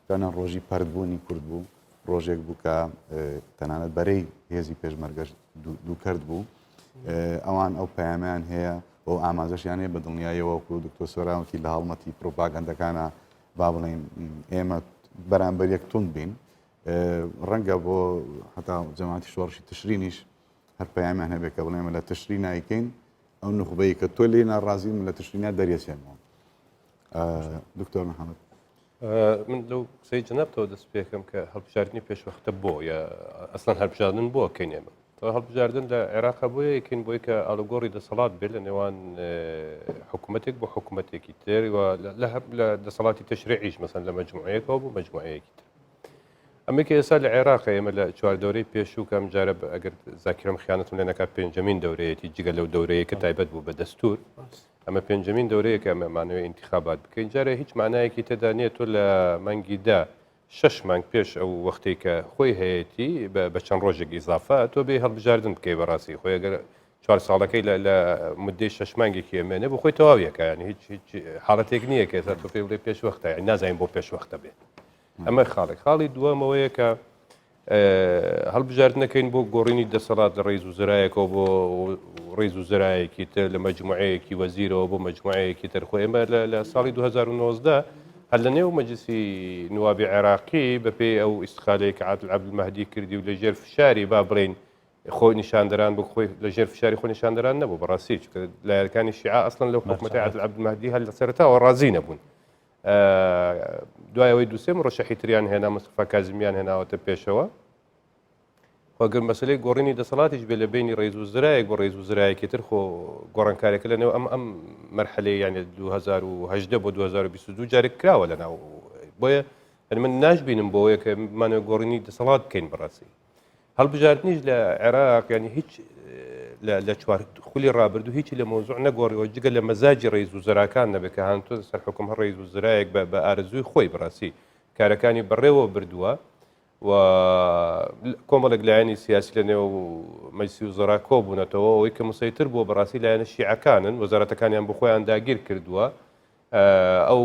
تەنە ڕۆژی پەرتبوونی کورد بوو ڕۆژێک بوو کە تەنانەت بەرەی هێزی پێشمەرگەش دووکرد بوو ئەوان ئەو پەیامیان هەیە و ئاماژەشیان هەیە بە دڵنیاییەوە وەکو دکتۆر سۆراوتی لە هەڵمەتی پروپاگەندەکانە با بڵێین ئێمە بەرامبەر یەک توند بین ڕەنگە بۆ هەتا جەماعەتی شۆڕشی تشرینیش هەر پەیامیان هەبێت کە بڵێن لە تشرین نایکەین ئەو نوخبەی کە تۆ لێ ناڕازی من لە تشرینا دەریەچێنەوە دکتۆر محەممەد من لەو قسەی جەنابتەوە دەست پێکەم کە هەڵبژاردننی پێشوەختە بۆ یا ئەسڵەن هەڵبژاردن بۆ کەین ئێمە تۆ هەڵبژاردن لە عێراق بۆیە یەکەین بۆی کە ئاڵوگۆڕی دەسەڵات بێت لە نێوان حکوومەتێک بۆ حکوومەتێکی تر و لە دەسەڵاتی تەشریعیش مەسەن لە مەجموعەیەکەوە بۆ مەجموعەیەکی تر ئەمەی کە ئێستا لە عێراق ئێمە لە چوار دەورەی پێشوو کە ئەم جارە ئەگەر زاکرم خیانەتم لێ نەکات پێنجەمین دەورەیەتی جگە لەو دەورەیە کە تایبەت بوو بە دەستور ئەمە پێنجەمین دەورەیە کە ئەمانەوە ئینتخابات بکەین جارێ هیچ مانایەکی تێدا نییە تۆ لە مانگی دا شەش مانگ پێش ئەو وەختەی کە خۆی هەیەتی بە چەند ڕۆژێک ئیزافە تۆ بێ هەڵبژاردن بکەی بەڕاستی خۆی ئەگەر چوار ساڵەکەی لە مدەی شەش مانگێکی ئەمێنێ بۆ خۆی تەواویەکە یانی هیچ هیچ حاڵەتێک نییە کە ئێستا تۆ پێی بڵێ پێش وەختە یانی نازانین بۆ پێش وەختە بێت ئەمە خاڵێک خاڵی دووەمەوەیە کە هەڵبژاردنەکەین بۆ گۆڕینی دەسەڵات لە ڕیز و زرایەکەوە بۆ ڕیز و زرایەکی تر لە مەجموعەیەکی وەزیرەوە بۆ مەجموعەیەکی تر خۆ ئێمە لە ساڵی 2019 هەر لە نێو مەجلسی نوابی عێراقی بەپێی ئەو ئیستقالەیە کە عادل عەبدولمەهدی کردی و لەژێر فشاری با بڵێین خۆ نیشاندەران بۆ خۆی لەژێر فشاری خۆ نیشاندەران نەبوو بەڕاستی چونکە لایەنەکانی شیعە ئەسڵەن لەو حکومەتی عادل عەبدولمەهدی هەر لە سەرەتاوە ڕازی نەبوون. دوای ئەوەی دووسێ مڕەشەحی تریان هێنا مستەفا کازمیان هێناوەتە پێشەوە خۆگەر مەسلەی گۆڕینی دەسەڵاتیش بێ لە بینی ڕێز و زرایەک بۆ ڕێز و زرایەکی تر خۆ گۆڕانکارێکە لە نێو ئەم ئەم مەرحەلەی یانە 2010 بۆ 2022 جارێک کراوە لە ناو بۆیە من ناشبینم بۆیە کە مانەوە گۆڕینی دەسەڵات بکەین بەڕاستی هەڵبژاردنیش لە عێراق یانی هیچ لە چوار خولی ڕابردوو هیچی لە مۆزوع نەگۆڕیەوە جگە لە مەزاجی ڕیز و زراکان نەبێت کە هاتووە سەر حکوم هەر ڕیز و زرایەک بە ئارەزووی خۆی بەڕاستی کارەکانی بەڕێوە بردووە و کۆمەڵێک لایەنی سیاسی لە نێو مەجلسی وزەرا کۆبوونەتەوە ئەوەی کە مسەیتر بووە بەڕاستی لایەنە شیعەکانن وەزارەتەکانیان بۆ خۆیان داگیر کردووە ئەو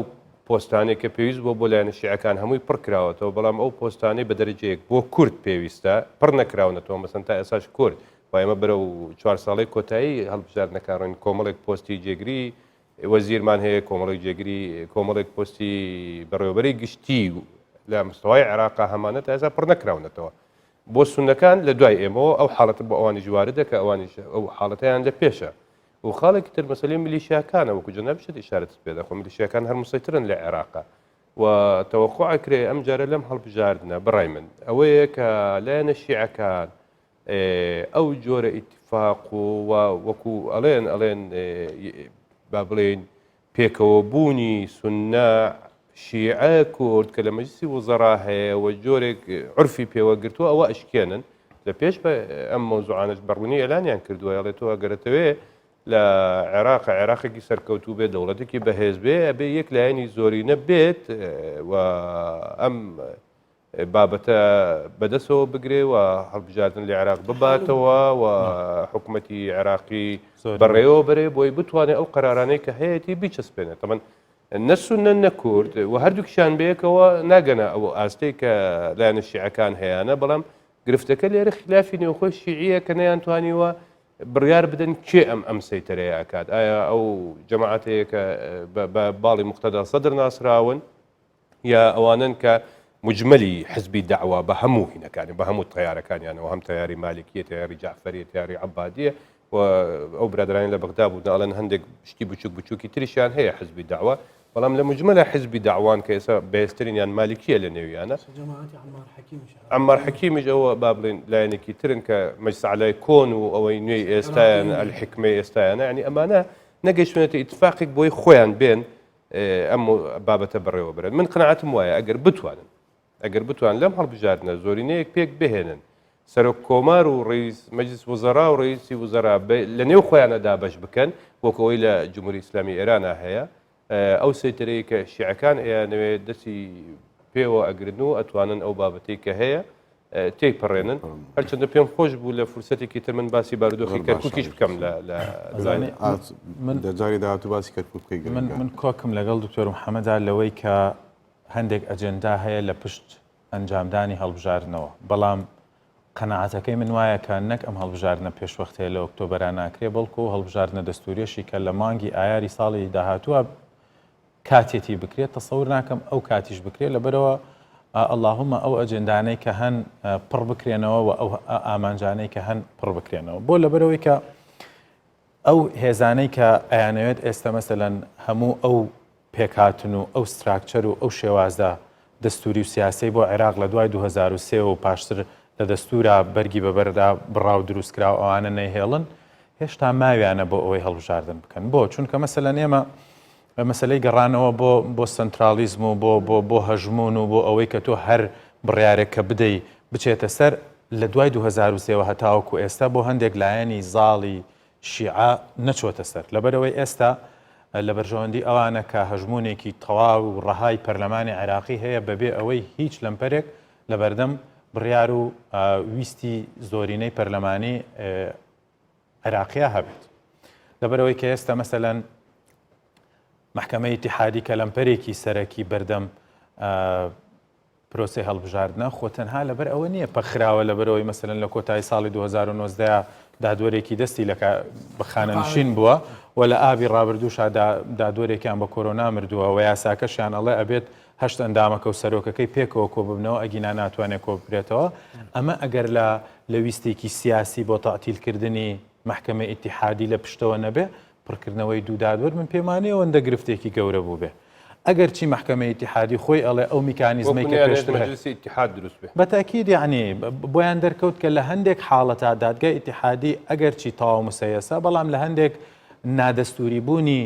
پۆستانەی کە پێویست بووە بۆ لایەنە شیعەکان هەمووی پڕ کراوەتەوە، بەڵام ئەو پۆستانەی بە دەرەجەیەک بۆ کورد پێویستە پڕ نەکراونەتەوە، مەسەن تا ئێستاش کورد و ئێمە بەرەو چوار ساڵەی کۆتایی هەڵبژاردنەکان ڕۆین، کۆمەڵێک پۆستی جێگری وەزیرمان هەیە، کۆمەڵێک جێگری کۆمەڵێک پۆستی بەڕێوەبەری گشتی لە مستەوای عێراقا هەمانە تا ئێستا پڕ نەکراونەتەوە. بۆ سوننەکان لە دوای ئێمەوە ئەو حاڵەتە بۆ ئەوانیش واردە کە ئەوانیش ئەو حاڵەتەیان لە پێشە. و خاڵێکی تر مەسەلەی میلیشیاکانە وەکو جەنابیشت ئیشارەتت پێدا خۆ میلیشیاکان هەر مسەیترن لە عێراقا و تەوەقع ئەکرێ ئەم جارە لەم هەڵبژاردنە بەڕای من ئەوەیە کە لایەنە شیعەکان ئەو جۆرە ئیتفاق و وەکو ئەڵێن ئەڵێن با بڵێین پێکەوە بوونی سوننە، شیعە، کورد کە لە مەجلسی وزەرا هەیە و جۆرێک عورفی پێوە گرتووە ئەوە ئەشکێنن لە پێش بە ئەم مەوزوعانەش بە ڕوونی ئێلانیان کردووە ئەڵێ تۆ ئەگەر ئەتەوێ لە عێراق عێراقێکی سەرکەوتوو بێ دەوڵەتێکی بەهێز بێ ئەبێ یەک لایەنی زۆرینە بێت و ئەم بابەتە بەدەسەوە بگرێ و هەڵبژاردن لە عێراق بباتەوە و حکوومەتی عێراقی بەڕێوە بەرێ بۆی بتوانێت ئەو قەرارانەی کە هەیەی بیچەسپێنێت تەمەن نە سونە نە کورد و هەردووکیان بەیەکەوە ناگەنە ئەو ئاستەی کە لایەنە شیعەکان هەیەە بەڵام گرفتەکە لێرە خلافی نێوخۆی شیعیە کە نەیانتوانیوە بڕیار بدەن کێ ئەم ئەم سەیتەرەیە ئەکات ئایا ئەو جەماعەتەیە کە بە باڵی مقتەدا سەدر ناسراون یا ئەوانەن کە مجملی حزبی دەعوە بە هەموو هینەکانی بە هەموو تەیارەکانیانەوە هەم تەیاری مالکیە تەیاری جعفریە تەیاری عبادیە و ئەو برادرانی لە بەغدا بوون ئەڵێن هەندێک شتی بچوک بچوکی تریشیان هەیە حزبی دەعوە. بەڵام لە مجمەلە حزبی دەعوان کە ئێستا بەهێزترینیان مالکیە لە نێویانە عەمار حەکیمیش ئەوە با بڵێن لایەنێکی ترن کە مەجلس عەلای کۆن و ئەوەی نوێی ئێستایان الحکمەی ئێستایانە یعنی ئەمانە نەگەیشتونەتە ئیتفاقێک بۆی خۆیان بێن ئەم بابەتە بەڕێوە برن من قەناعەتم وایە ئەگەر بتوانن ئەگەر بتوان لەم هەڵبژاردنە زۆرینەیەک پێک بهێنن سەرۆک کۆمار و ڕئیس مەجلس وزەرا و ڕئیسی وزەرا لە نێو خۆیانە دابەش بکەن وەک ئەوەی لە جمهوری ئیسلامی ئێرانە هەیە ئەو سەیتەرەی کە شیعەکان ئەیانەوێت دەستی پێوە ئەگرن و ئەتوانن ئەو بابەتەی کە هەیە تێی پەڕێنن هەرچەندە پێم خۆش بوو لە فرسەتێکی تر من باسی بارودۆخی کەرکووکیش بکەم لە من دەجاری داهاتوو باسی کەرکووک بکەی من من کۆکم لەگەڵ دکتۆر محەممەدا لەوەی کە هەندێک ئەجێندا هەیە لە پشت ئەنجامدانی هەڵبژاردنەوە، بەڵام قەناعەتەکەی من وایە کە نەک ئەم هەڵبژاردنە پێشوەختەیە لە ئۆکتۆبەرا ناکرێ، بەڵکو ئەو هەڵبژاردنە دەستووریەشی کە لە مانگی ئایاری ساڵی داهاتووە کاتێتی بکرێت، تەسەور ناکەم ئەو کاتیش بکرێت، لەبەرئەوە ئەڵاهومە ئەو ئەجێندانەی کە هەن پڕ بکرێنەوە و ئەو ئامانجانەی کە هەن پڕ بکرێنەوە. بۆ لەبەرئەوەی کە ئەو هێزانەی کە ئەیانەوێت ئێستا مەسەلەن هەموو ئەو پێکهاتن و ئەو structure و ئەو شێوازە دەستووری و سیاسەی بۆ عێراق لە دوای 2003 و پاشتر لە دەستوورا بەرگی بەبەردا بڕا و دروستکرا و ئەوانە نەیهێڵن هێشتا ماویانە بۆ ئەوەی هەڵبژاردن بکەن بۆ چونکە مەسەلەن ئێمە مەسەلەی گەڕانەوە بۆ بۆ سەنترالیزم و بۆ بۆ بۆ هەژموون و بۆ ئەوەی کە تۆ هەر بڕیارێک کە بدەی بچێتە سەر لە دوای 2003 وە هەتاوەکو ئێستا بۆ هەندێک لایەنی زاڵی شیعە نەچۆتە سەر لەبەرئەوەی ئێستا لە بەرژەوەندی ئەوانە کە هەژموونێکی تەواو و ڕەهای پەرلەمانی عێراقی هەیە بەبێ ئەوەی هیچ لەمپەرێک لەبەردەم بڕیار و ویستی زۆرینەی پەرلەمانی عێراقیا هەبێت لەبەرئەوەی کە ئێستا مەسەلەن مەحکەمەی ئیتیحادی کە لەمپەرێکی سەرەکی بەردەم پرۆسەی هەڵبژاردنە خۆ تەنها لەبەر ئەوە نییە پەکخراوە لەبەرەوەی مەسەلەن لە کۆتایی ساڵی 2019 دادوەرێکی دەستی لە خانەنشین بووە و لە ئابی ڕابردووشا دادوەرێکیان بە کۆرۆنا مردووە و یاساکەشیان ئەڵێ ئەبێت هەشت ئەندامەکە و سەرۆکەکەی پێکەوە کۆببنەوە ئەگینا ناتوانێت کۆبکرێتەوە ئەمە ئەگەر لە لە ویستێکی سیاسی بۆ تەعتیلکردنی مەحکەمەی ئیتیحادی لە پشتەوە نەبێ پڕکردنەوەی دوو دادوەر من پێم وانیە ئەوەندە گرفتێکی گەورە بووبێ ئەگەر چی مەحکەمەی ئیتیحادی خۆی ئەڵێ ئەو میکانیزمەی کە پێشتر مەجلسی ئیتیحاد دروست بێ بە تاکید یعنی بۆیان دەرکەوت کە لە هەندێک حاڵەتا دادگای ئیتیحادی ئەگەر چی تەواو مسەیەسە بەڵام لە هەندێک نادەستوری بوونی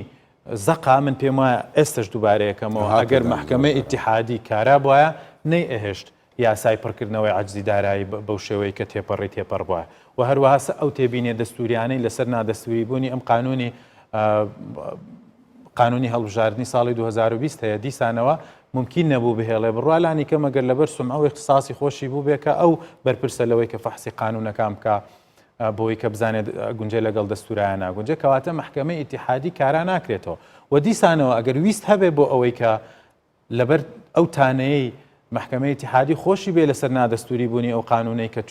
زەقا من پێم وایە ئێستش دووبارەیەکەمەوە ئەگەر مەحکەمەی ئیتیحادی کارا بواە نەی ئەهێشت یاسای پڕکردنەوەی عەجزی دارایی بەو شێوەی کە تێپەڕی تێپەڕ بوایە و هەروەها سە ئەو تێبینیە دەستوریانەی لەسەر نادەستوری بوونی ئەم قانونی قانونی هەڵبژاردنی ساڵی 2020 هەیە دیسانەوە ممکن نەبوو بهێڵێ بڕوا لانی کەم ئەگەر لەبەر سومعە و اختصاصی خۆشی بوو بێ کە ئەو بەرپرسە لەوەی کە فەحسی قانونەکان بکە بۆی کە بزانێت گونجێ لەگەڵ دەستورایە ناگونجێ کەواتە مەحکەمەی ئیتیحادی کارا ناکرێتەوە و دیسانەوە ئەگەر ویست هەبێ بۆ ئەوەی کە لەبەر ئەو تانەیەی مەحکەمەی ئیتیحادی خۆشی بێ لەسەر نادەستوری بوونی ئەو قانونەی کە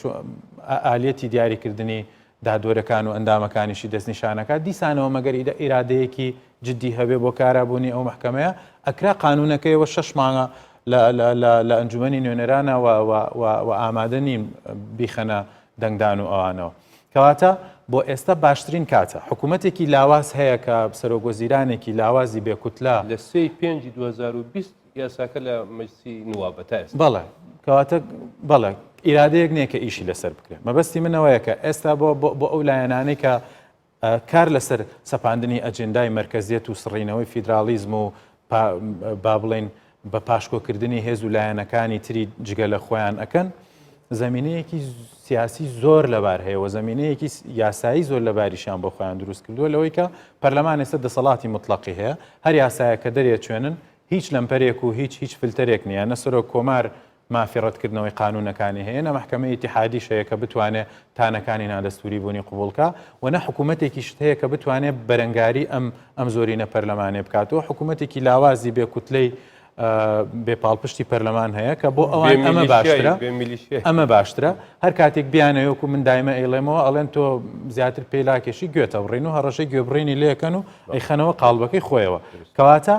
ئالیەتی دیاریکردنی دادوەرەکان و ئەندامەکانیشی دەستنیشانەکات دیسانەوە مەگەر ئیرادەیەکی جدی هەبێ بۆ کارابوونی ئەو مەحکەمەیە ئەکرا قانونەکەیەوە شەش مانگە لە ئەنجومەنی نوێنەرانە و ئامادە نین بیخەنە دەنگدان و ئەوانەوە. کەواتە بۆ ئێستا باشترین کاتە. حکوومەتێکی لاواز هەیە کە سەرۆکوەزیرانێکی لاوازی بێ کوتلە. لە سێی پێنجی 2020 یاساکە لە مەجلسی نوابە تا ئێستا. بەڵێ. کەواتە بەڵێ ئیرادەیەک نییە کە ئیشی لەسەر بکرێت. مەبەستی من ئەوەیە کە ئێستا بۆ بۆ ئەو لایەنانەی کە کار لەسەر سەپاندنی ئەجێندای مەرکەزیەت و سڕینەوەی فیدراڵیزم و با بڵێین بە پاشکۆکردنی هێز و لایەنەکانی تری جگە لە خۆیان ئەکەن، زەمینەیەکی سیاسی زۆر لەبار هەیە و زەمینەیەکی یاسایی زۆر لەباریشیان بۆ خۆیان دروست کردووە لەوەی کە پەرلەمان ئێستا دەسەڵاتی مطلقی هەیە هەر یاسایە کە دەرێچوێنن هیچ لەمپەرێک و هیچ هیچ فلتەرێک نییە نە سەرۆک کۆمار مافی ڕەتکردنەوەی قانوونەکانی هەیە، نە مەحکەمەی ئیتیحادیش هەیە کە بتوانێ تانەکانی نادەستووری بوونی قبووڵ کا و نە حکوومەتێکیشت هەیە کە بتوانێ بەرەنگاری ئەم ئەم زۆرینە پەرلەمانیە بکاتەوە. حکوومەتێکی لاوازی بێ کوتلەی بێ پاڵپشتی پەرلەمان هەیە کە بۆ ئەوان ئەمە باشترە ئەمە باشترە هەر کاتێک بیانەوێ وەکوو من دایمە ئەیڵێمەوە ئەڵێن تۆ زیاتر پێی لاکێشی گوێتە بڕین و هەڕەشەی گوێبڕینی لێکەن و ئەیخەنەوە قاڵبەکەی خۆیەوە کەواتە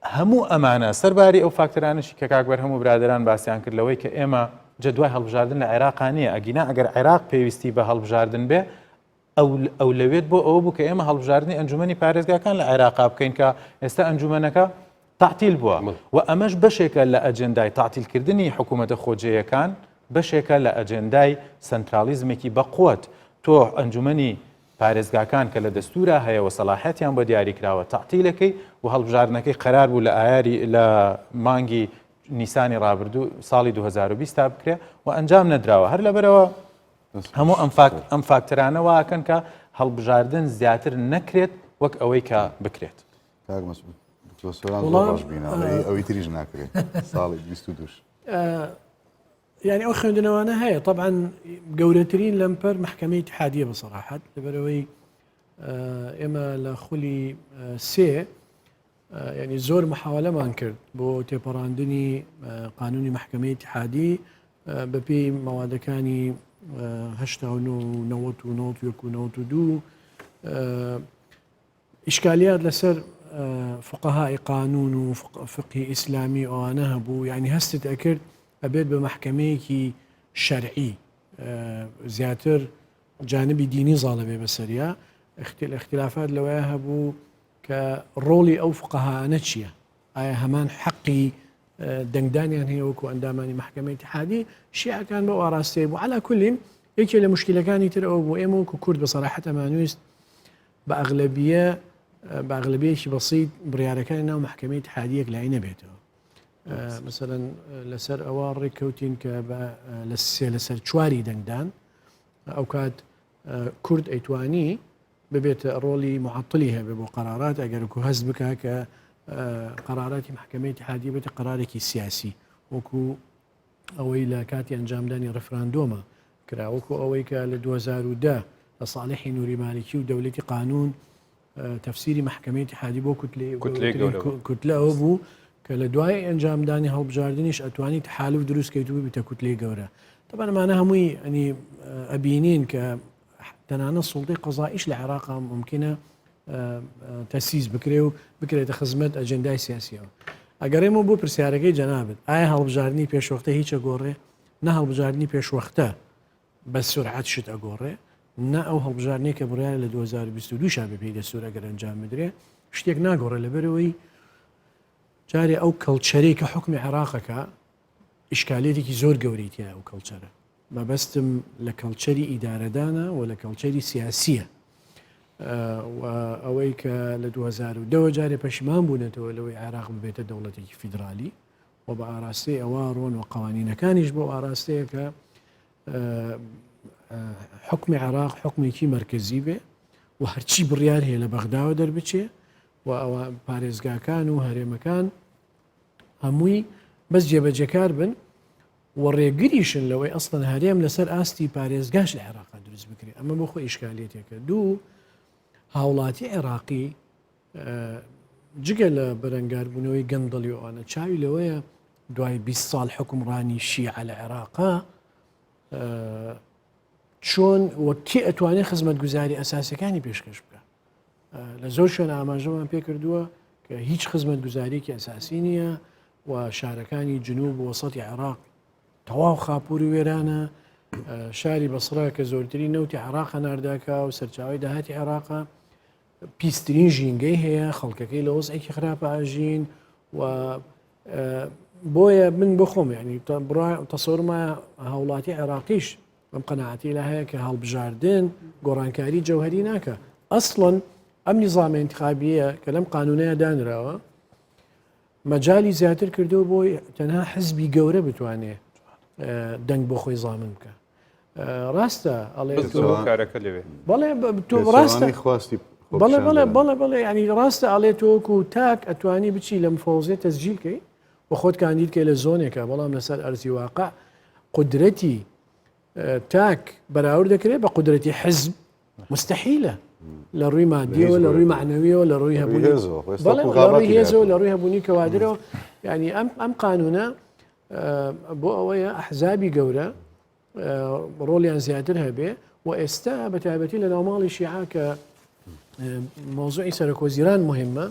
هەموو ئەمانە، سەرباری ئەو فاکتەرانەشی کە کاک بەرهەم و برادەران باسیان کرد لەوەی کە ئێمە جەدوای هەڵبژاردن لە عێراقا نییە، ئەگینا ئەگەر عێراق پێویستی بە هەڵبژاردن بێ، ئەولەوێت بۆ ئەوە بوو کە ئێمە هەڵبژاردنی ئەنجومەنی پارێزگاکان لە عێراقا بکەین کە ئێستا ئەنجومەنەکە تەعتیل بووە و ئەمەش بەشێکە لە ئەجێندای تەعتیلکردنی حکوومەتە خۆجێیەکان، بەشێکە لە ئەجێندای سەنتراڵیزمێکی بەقوەت. تۆ ئەنجومەنی پارێزگاکان کە لە دەستوورا هەیە و سەلاحیەتیان بۆ دیاری کراوە تەعتیلەکەی و هەڵبژاردنەکەی قەرار بوو لە ئایاری لە مانگی نیسانی ڕابردوو ساڵی 2020 تا بکرێ و ئەنجام نەدراوە. هەر لەبەرەوە هەموو ئەم فاکت ئەم فاکتەرانە واکەن کە هەڵبژاردن زیاتر نەکرێت وەک ئەوەی کە بکرێت. کاک مەسعود دکتۆر سۆران زۆر ڕەشبینە ئەڵێ ئەوی تریش ناکرێت ساڵی 22 یعنی ئەو خوێندنەوانە هەیە طبعا گەورەترین لەمپەر محکمەی اتحادیە بە سەراحەت لەبەرەوەی ئێمە لە خولی سێ ینی زۆر محاولەمان کرد بۆ تێپەڕاندنی قانونی محکمەی اتحادی بەپێی مەوادەکانی 89 و 91 و 92 ئیشکالیات لەسەر فقهاء قانون و فقهی ئیسلامی ئەوانە هەبوو یعنی هەستت ئەکرد ئەبێت بە مەحکەمەیەکی شەرعی زیاتر جانبی دینی زاڵە بێ بەسەریا اختلافات لەوەیە هەبوو کە ڕۆڵی ئەو فقهانە چییە ئایا هەمان حەقی دەنگدانیان هەیە وەکو ئەندامانی مەحکەمەی ئیتحادی شیعەکان بەو ئاراستەیە بوو علا کولین یەکێ لە مشکلەکانی تر ئەوە بوو ئێمە وەکو کورد بە سەراحەت ئەمانویست بە ئەغلەبیە بە ئەغلەبیەکی بەسیت بڕیارەکانی ناو مەحکەمەی ئیتحادی یەکلایی نەبێتەوە مثلەن لەسەر ئەوە ڕێککەوتین کە لە سێ لەسەر چواری دەنگدان ئەو کات کورد ئەیتوانی ببێتە ڕۆڵی معطلی هەبێ بۆ قەرارات ئەگەر کو هەست بکە کە قەراراتی محکمەی اتحادی بێتە قەرارێکی سیاسی وەکو ئەوەی لە کاتی ئەنجامدانی ڕفراندۆمە کرا وەکو ئەوەی کە لە 2010 لە ساڵحی نوری مالکی و دەولەتی قانون تەفسیری محکمەی اتحادی بۆ کوتلە ئەوە بوو کە لە دوای ئەنجامدانی هەڵبژاردنیش ئەتوانی تحالف دروستکەیت و ببیتە کوتلەی گەورە طبعا ئەمانە هەمووی ئەنی ئەبینین کە تەنانەت سوڵتەی قەزائیش لە عێراقا ممکنە تەسیس بکرێ و بکرێتە خزمەت ئەجندای سیاسیەوە ئەگەڕێمەوە بۆ پرسیارەکەی جەنابت ئایا هەڵبژاردننی پێشوەختە هیچە گۆڕێ نە هەڵبژاردننی پێشوەختە بە سرعەت شت ئەگۆڕێ نە ئەو هەڵبژاردنەی کە بڕیارە لە 2022 شا بەپێی دەستور ئەگەر ئەنجام بدرێ شتێک ناگۆڕێ لەبەرەوەی جارێ ئەو culture ەی کە حکمی عێراقەکە ئیشکالێتێکی زۆر گەورەی تیا ئەو culture ە مەبەستم لە culture ی ئیدارەدانە و لە culture ی سیاسیە و ئەوەی کە لە 2010 جارێ پەشیمان بوونەتەوە لەوەی عێراق ببێتە دەوڵەتێکی فیدرالی و بە ئاراستەی ئەوە ڕۆن و قوانینەکانیش بۆ ئاراستەیە کە حکمی عێراق حکمێکی مرکزی بێ و هەرچی بڕیار هەیە لە بەغداوە دەربچێ و ئەوە پارێزگاکان و هەرێمەکان هەمووی بەس جێبەجێکار بن و ڕێگریشن لەوەی ئەسڵەن هەرێم لەسەر ئاستی پارێزگاش لە عێراقا دروست بکرێت ئەمە بۆ خۆی ئیشکالیەتێکە دوو هاوڵاتی عێراقی جگە لە بەرەنگاربوونەوەی گەندەڵی ئەوانە چاوی لەوەیە دوای 20 ساڵ حکومڕانی شیعە لە عێراقا چۆن وە کێ ئەتوانێت خزمەتگوزاری ئەساسەکانی پێشکەش بکە لە زۆر شوێن ئاماژەمان پێکردووە کە هیچ خزمەتگوزاریەکی ئەساسی نییە و شارەکانی جنوب و وەسەتی عێراق تەواو خاپوری وێرانە شاری بەسرا کە زۆرترین نەوتی عێراق هەنارداکە و سەرچاوی داهاتی عێراقە پیسترین ژینگەی هەیە خەڵکەکەی لە وەزعێکی خراپە ئاژین و بۆیە من بۆ خۆم ینی تەسەورمە هاوڵاتی عێراقیش ئەم قەناعەتی لا هەیە کە هەڵبژاردن گۆڕانکاری جەوهری ناکە ئەسڵەن ئەم نیزامە انتخابیە کە لەم قانونەیە دانراوە مەجای زیاتر کردو بۆی تەنها حزبی گەورە بتوانێ دەنگ بۆ خۆی زامن بکە ڕاستە ئەڵێ کارەکە لەوێ بەڵێ تۆ ڕاستە خواستی بەڵێ بەڵێ بەڵێ بەڵێ ینی ڕاستە ئەڵێ تۆکو تاک ئەتوانی بچی لە مفەوزیە تەسجیلکەی و خۆت کاندیدکەی لە زۆنێکە بەڵام لەسەر ئەرزی واقع قودرەتی تاک بەراورد دەکرێت بە قودرەتی حزب مستحیلە لە ڕووی مادیەوە لە ڕووی معنەویەوە لە ڕووی هەبوونی هێزەوە لە ڕووی هەبوونی کەوادرەوە ینی ئەم ئەم قانونە بۆ ئەوەیە ئەحزابی گەورە ڕۆڵیان زیاتر هەبێ و ئێستا بە تایبەتی لە ناوماڵی شیعە کە مۆزوعی سەرۆکوەزیران مهمە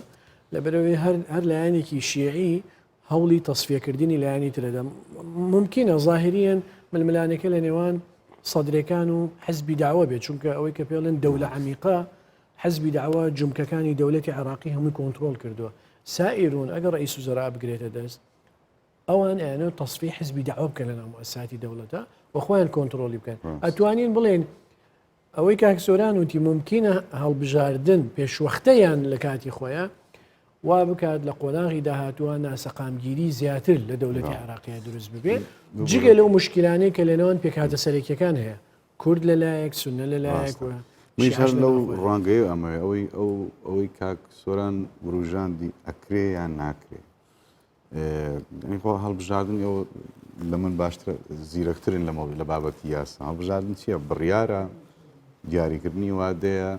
لەبەرەوەی هەر لایەنێکی شیعی هەوڵی تەسفیەکردنی لایەنی ترەدەم ممکنە ظاهریان ململانێکە لە نێوان. سەدرەکان و حزبی داوە بێت چونکە ئەوەی کە پێڵێن دەولە عمیقە حزبی داوە جمکەکانی دەولەتی عراقی هەمووی کۆنتترۆل کردووە سائرون ئەگەر ڕئیس وزەرا بگرێتە دەست ئەوان ئەیانەوێت تەسفیەی حزبی دەعوە بکەن لەناو موئەسساتی دەوڵەتە و خۆیان کۆنتڕۆڵی بکەن ئەتوانین بڵێن ئەوەی کاک سۆران وتی ممکنە هەڵبژاردن پێشوەختە یان لە کاتی خۆیان وا بکات لە قۆناغی داهاتووە ناسەقامگیری زیاتر لە دەولەتی عراقیە دروست ببێ جگە لەو مشکلانەی کە لەنێوان پێکهاتە سەرەکیەکان هەیە کورد لەلایەک سونە لەلایەک و منیش هەر لەو ڕوانگەیە ئەمەوێ ئەوەی ئەو ئەوەی کاک سۆران وروژاندی ئەکرێ یان ناکرێ یعنی خۆ هەڵبژاردن ئێوە لە من باشتر زیرەکترن لە مەولی لە بابەتی یاسا هەڵبژاردن چییە بڕیارە دیاریکردنی وادەیە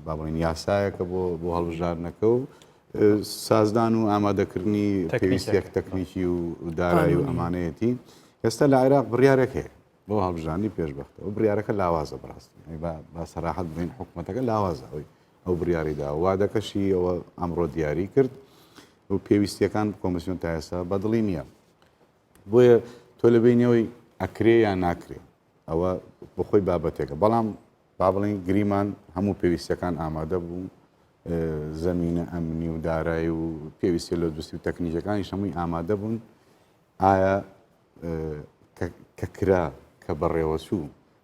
با بڵێین یاسایەکە بۆ بۆ هەڵبژاردنەکە و سازدان و ئامادەکردنی پێویستیەک تەکنیکی و دارایی و ئەمانەیەتی ئێستا لە عێراق بڕیارێک هەیە بۆ هەڵبژاردنی پێشبەختە و بڕیارەکە لاوازە بەڕاستی با سەراحەت بڵێین حکوومەتەکە لاوازە ئەوی ئەو بڕیاری دا وادەکەشی ئەوە ئەمڕۆ دیاری کرد و پێویستیەکان کۆمسیۆن تا ئێستا بەدڵی نییە بۆیە تۆ لە بینەوەی ئەکرێ یان ناکرێ ئەوە بخۆی بابەتێکە بەڵام با بڵین گریمان هەموو پێویستەکان ئامادە بوو زمینە ئەمنی و دارایی و پێویستی لە دوستی و تەکنیکەکانی هەمووی ئامادە بوون ئایا کە کرا کە بەڕێوەچوو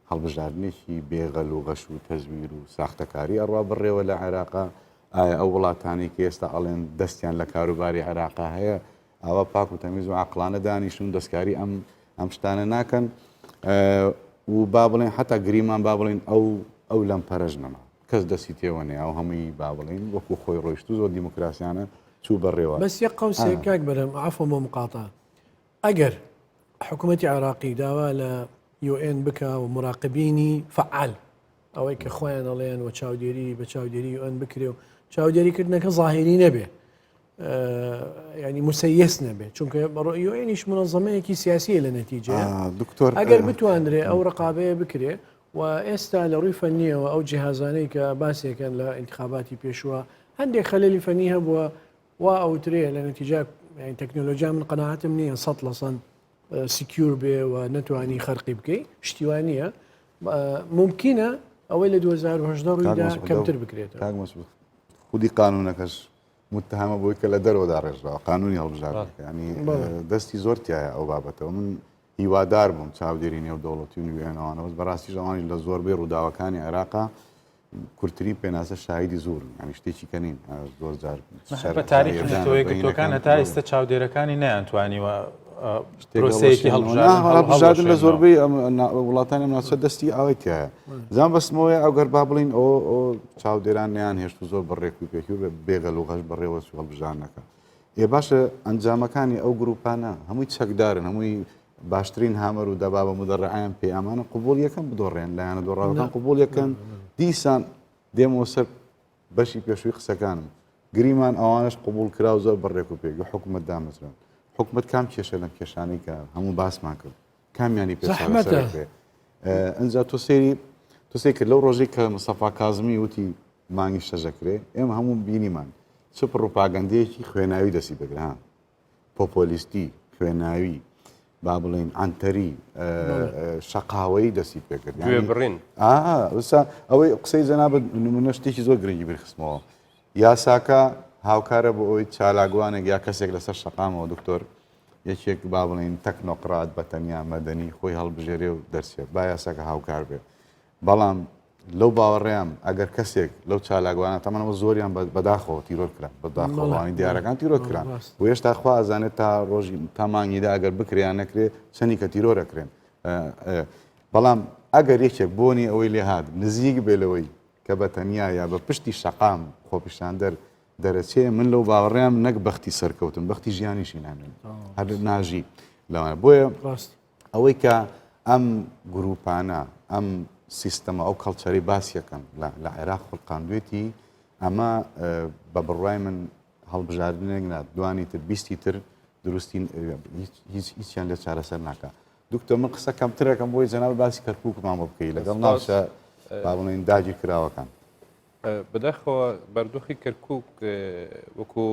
هەڵبژاردنێکی بێ غەل و غەش و تەزویر و ساختەکاری ئەڕوا بڕێوە لە عێراقا؟ ئایا ئەو وڵاتانەی کە ئێستا ئەڵێن دەستیان لە کاروباری عێراقا هەیە ئاوا پاک و تەمیز و عەقڵانە دانیشن و دەستکاری ئەم ئەم شتانە ناکەن؟ و با بڵێن حتا گریمان با بڵێن ئەو ئەو لەمپەرەش نەما کەس دەستی تێوە نەیا و هەمووی با بڵێن وەکو خۆی ڕۆیشت و زۆر دیموکراسیانە چوو بەڕێوە. بەس یەک قەوسێک کاک بەرهەم عەفوە بۆ مقاتەعە ئەگەر حکوومەتی عێراقی داوا لە UN بکا و مراقبینی فعال ئەوەی کە خۆیان ئەڵێن و چاودێری بە چاودێری UN بکرێ و چاودێریکردنەکە ظاهری نەبێ ینی مسەیس نەبێت چونکە UN یش منەظەمەیەکی سیاسیە لە نەتیجە دکتۆر ئەگەر بتواندرێ ئەو ڕقابەیە بکرێ و ئێستا لە ڕووی فەنیەوە ئەو جیهازانەی کە باسێکەن لە انتخاباتی پێشوە هەندێک خەلەلی فەنی هەبووە وا ئەوترێ لە نەتیجە تەکنۆلۆژیا من قەناعەتم نییە سە لە سەد secure بێ و نەتوانی خەرقی بکەی شتی وا نییە ممکنە ئەوەی لە 2010 ڕوویدا کەمتر بکرێت خودی قانونەکەش متهمە بۆی کە لە دەرەوەدا ڕێژراوە قانونی هەڵبژاردنەکە ینی دەستی زۆر تایە ئەو بابەتەوە من هیوادار بووم چاودێری نێودەوڵەتی و نوێنەوانەوە بەڕاستیش ئەوانیش لە زۆربەی ڕووداوەکانی عێراقا کورتترین پێناسە شاهیدی زۆرن ینی شتێکی کە نین زۆر جار بە تاریخ نەتەوەیەکگرتووەکان هەتا ئێستا چاودێرەکانی نەیانتوانیوە پرۆسەیەکی هەڵبژاردن لە زۆربەی وڵاتانی ناوچە دەستی ئاوای تایە زان بەسمەوەی ئەگەر با بڵین ئەو چاودێران نیان هێشت و زۆر بەڕێک و پێکی و بێگەل و غەش بەڕێوە چوو هەڵبژاردنەکە ئێ باشە ئەنجامەکانی ئەو گروپانە هەمووی چەکدارن هەمووی باشترین هامەر و دەبابە مدەڕعیان پێ ئەمانە قوبول یەکەم بدۆڕێن لایەنە دۆڕاوەکان قوبول یەکەن دیسان دێمەوە سەر بەشی پێشووی قسەکانم گریمان ئەوانش قوبول کرا و زۆر بەڕێک و پێک و حکوومەت دامەزران حکوومەت کام کێشە لەم کێشانەی کە هەموو باسمان کرد کامیانی پێ چارەسەر ئەنجا تۆ سەیری تۆ سەیر کرد لەو ڕۆژەی کە مستەفا کازمی وتی مانگی شەژەکرێ ئێمە هەموو بینیمان چ پڕوپاگەندەیەکی خوێناوی دەستی بگرە ها پۆپۆلیستی خوێناوی با بڵێن عەنتەری شەقاوەیی دەستی پێکرد گوێ بڕین ئەوسا ئەوەی قسەی جەنابت نمونە شتێکی زۆر گرنگی بیرخستمەوە یاساکە هاوکارە بۆ ئەوەی چالاکوانێک یا کەسێک لەسەر شەقامەوە دکتۆر یەکێک با بڵێین تەکنۆقرات بە تەنیا مەدەنی خۆی هەڵبژێرێ و دەرچێ با یاساکە هاوکار بێ بەڵام لەو باوەڕیان ئەگەر کەسێک لەو چالاکوانە تەمەنەوە زۆریان بەداخەوە تیرۆر کران بەداخەوەوانی دیارەکان تیرۆر کران و هێشتا خوا ئەزانێت تا ڕۆژی تا مانگیدا ئەگەر بکریان نەکرێ چەنی کە تیرۆرەکرێن بەڵام ئەگەر یەکێک بۆنی ئەوەی لێهات نزیک بێ لەوەی کە بە تەنیا یا بە پشتی شەقام خۆپیشاندەر دەرەچێ من لەو باوەڕیام نەک بەختی سەرکەوتن بەختی ژیانیشی نامێنێت هەر ناژی لەوانە بۆیە ڕاست ئەوەی کە ئەم گروپانە ئەم سیستەمە ئەو کەڵچەری باسیەکەن لە عێراق خوڵقاندوێتی ئەمە بە بڕوای من هەڵبژاردنێک نا دوانی تر بیستی تر دروستی هیچ هیچیان لە چارەسەر ناکە دکتۆر من قسە کەمترەکەم بۆی جەناب باسی کەرکووکمان بۆ بکەی لەگەڵ ناوچە با بڵێین داگیرکراوەکان بەداخەوە بارودۆخی کەرکک وەکو.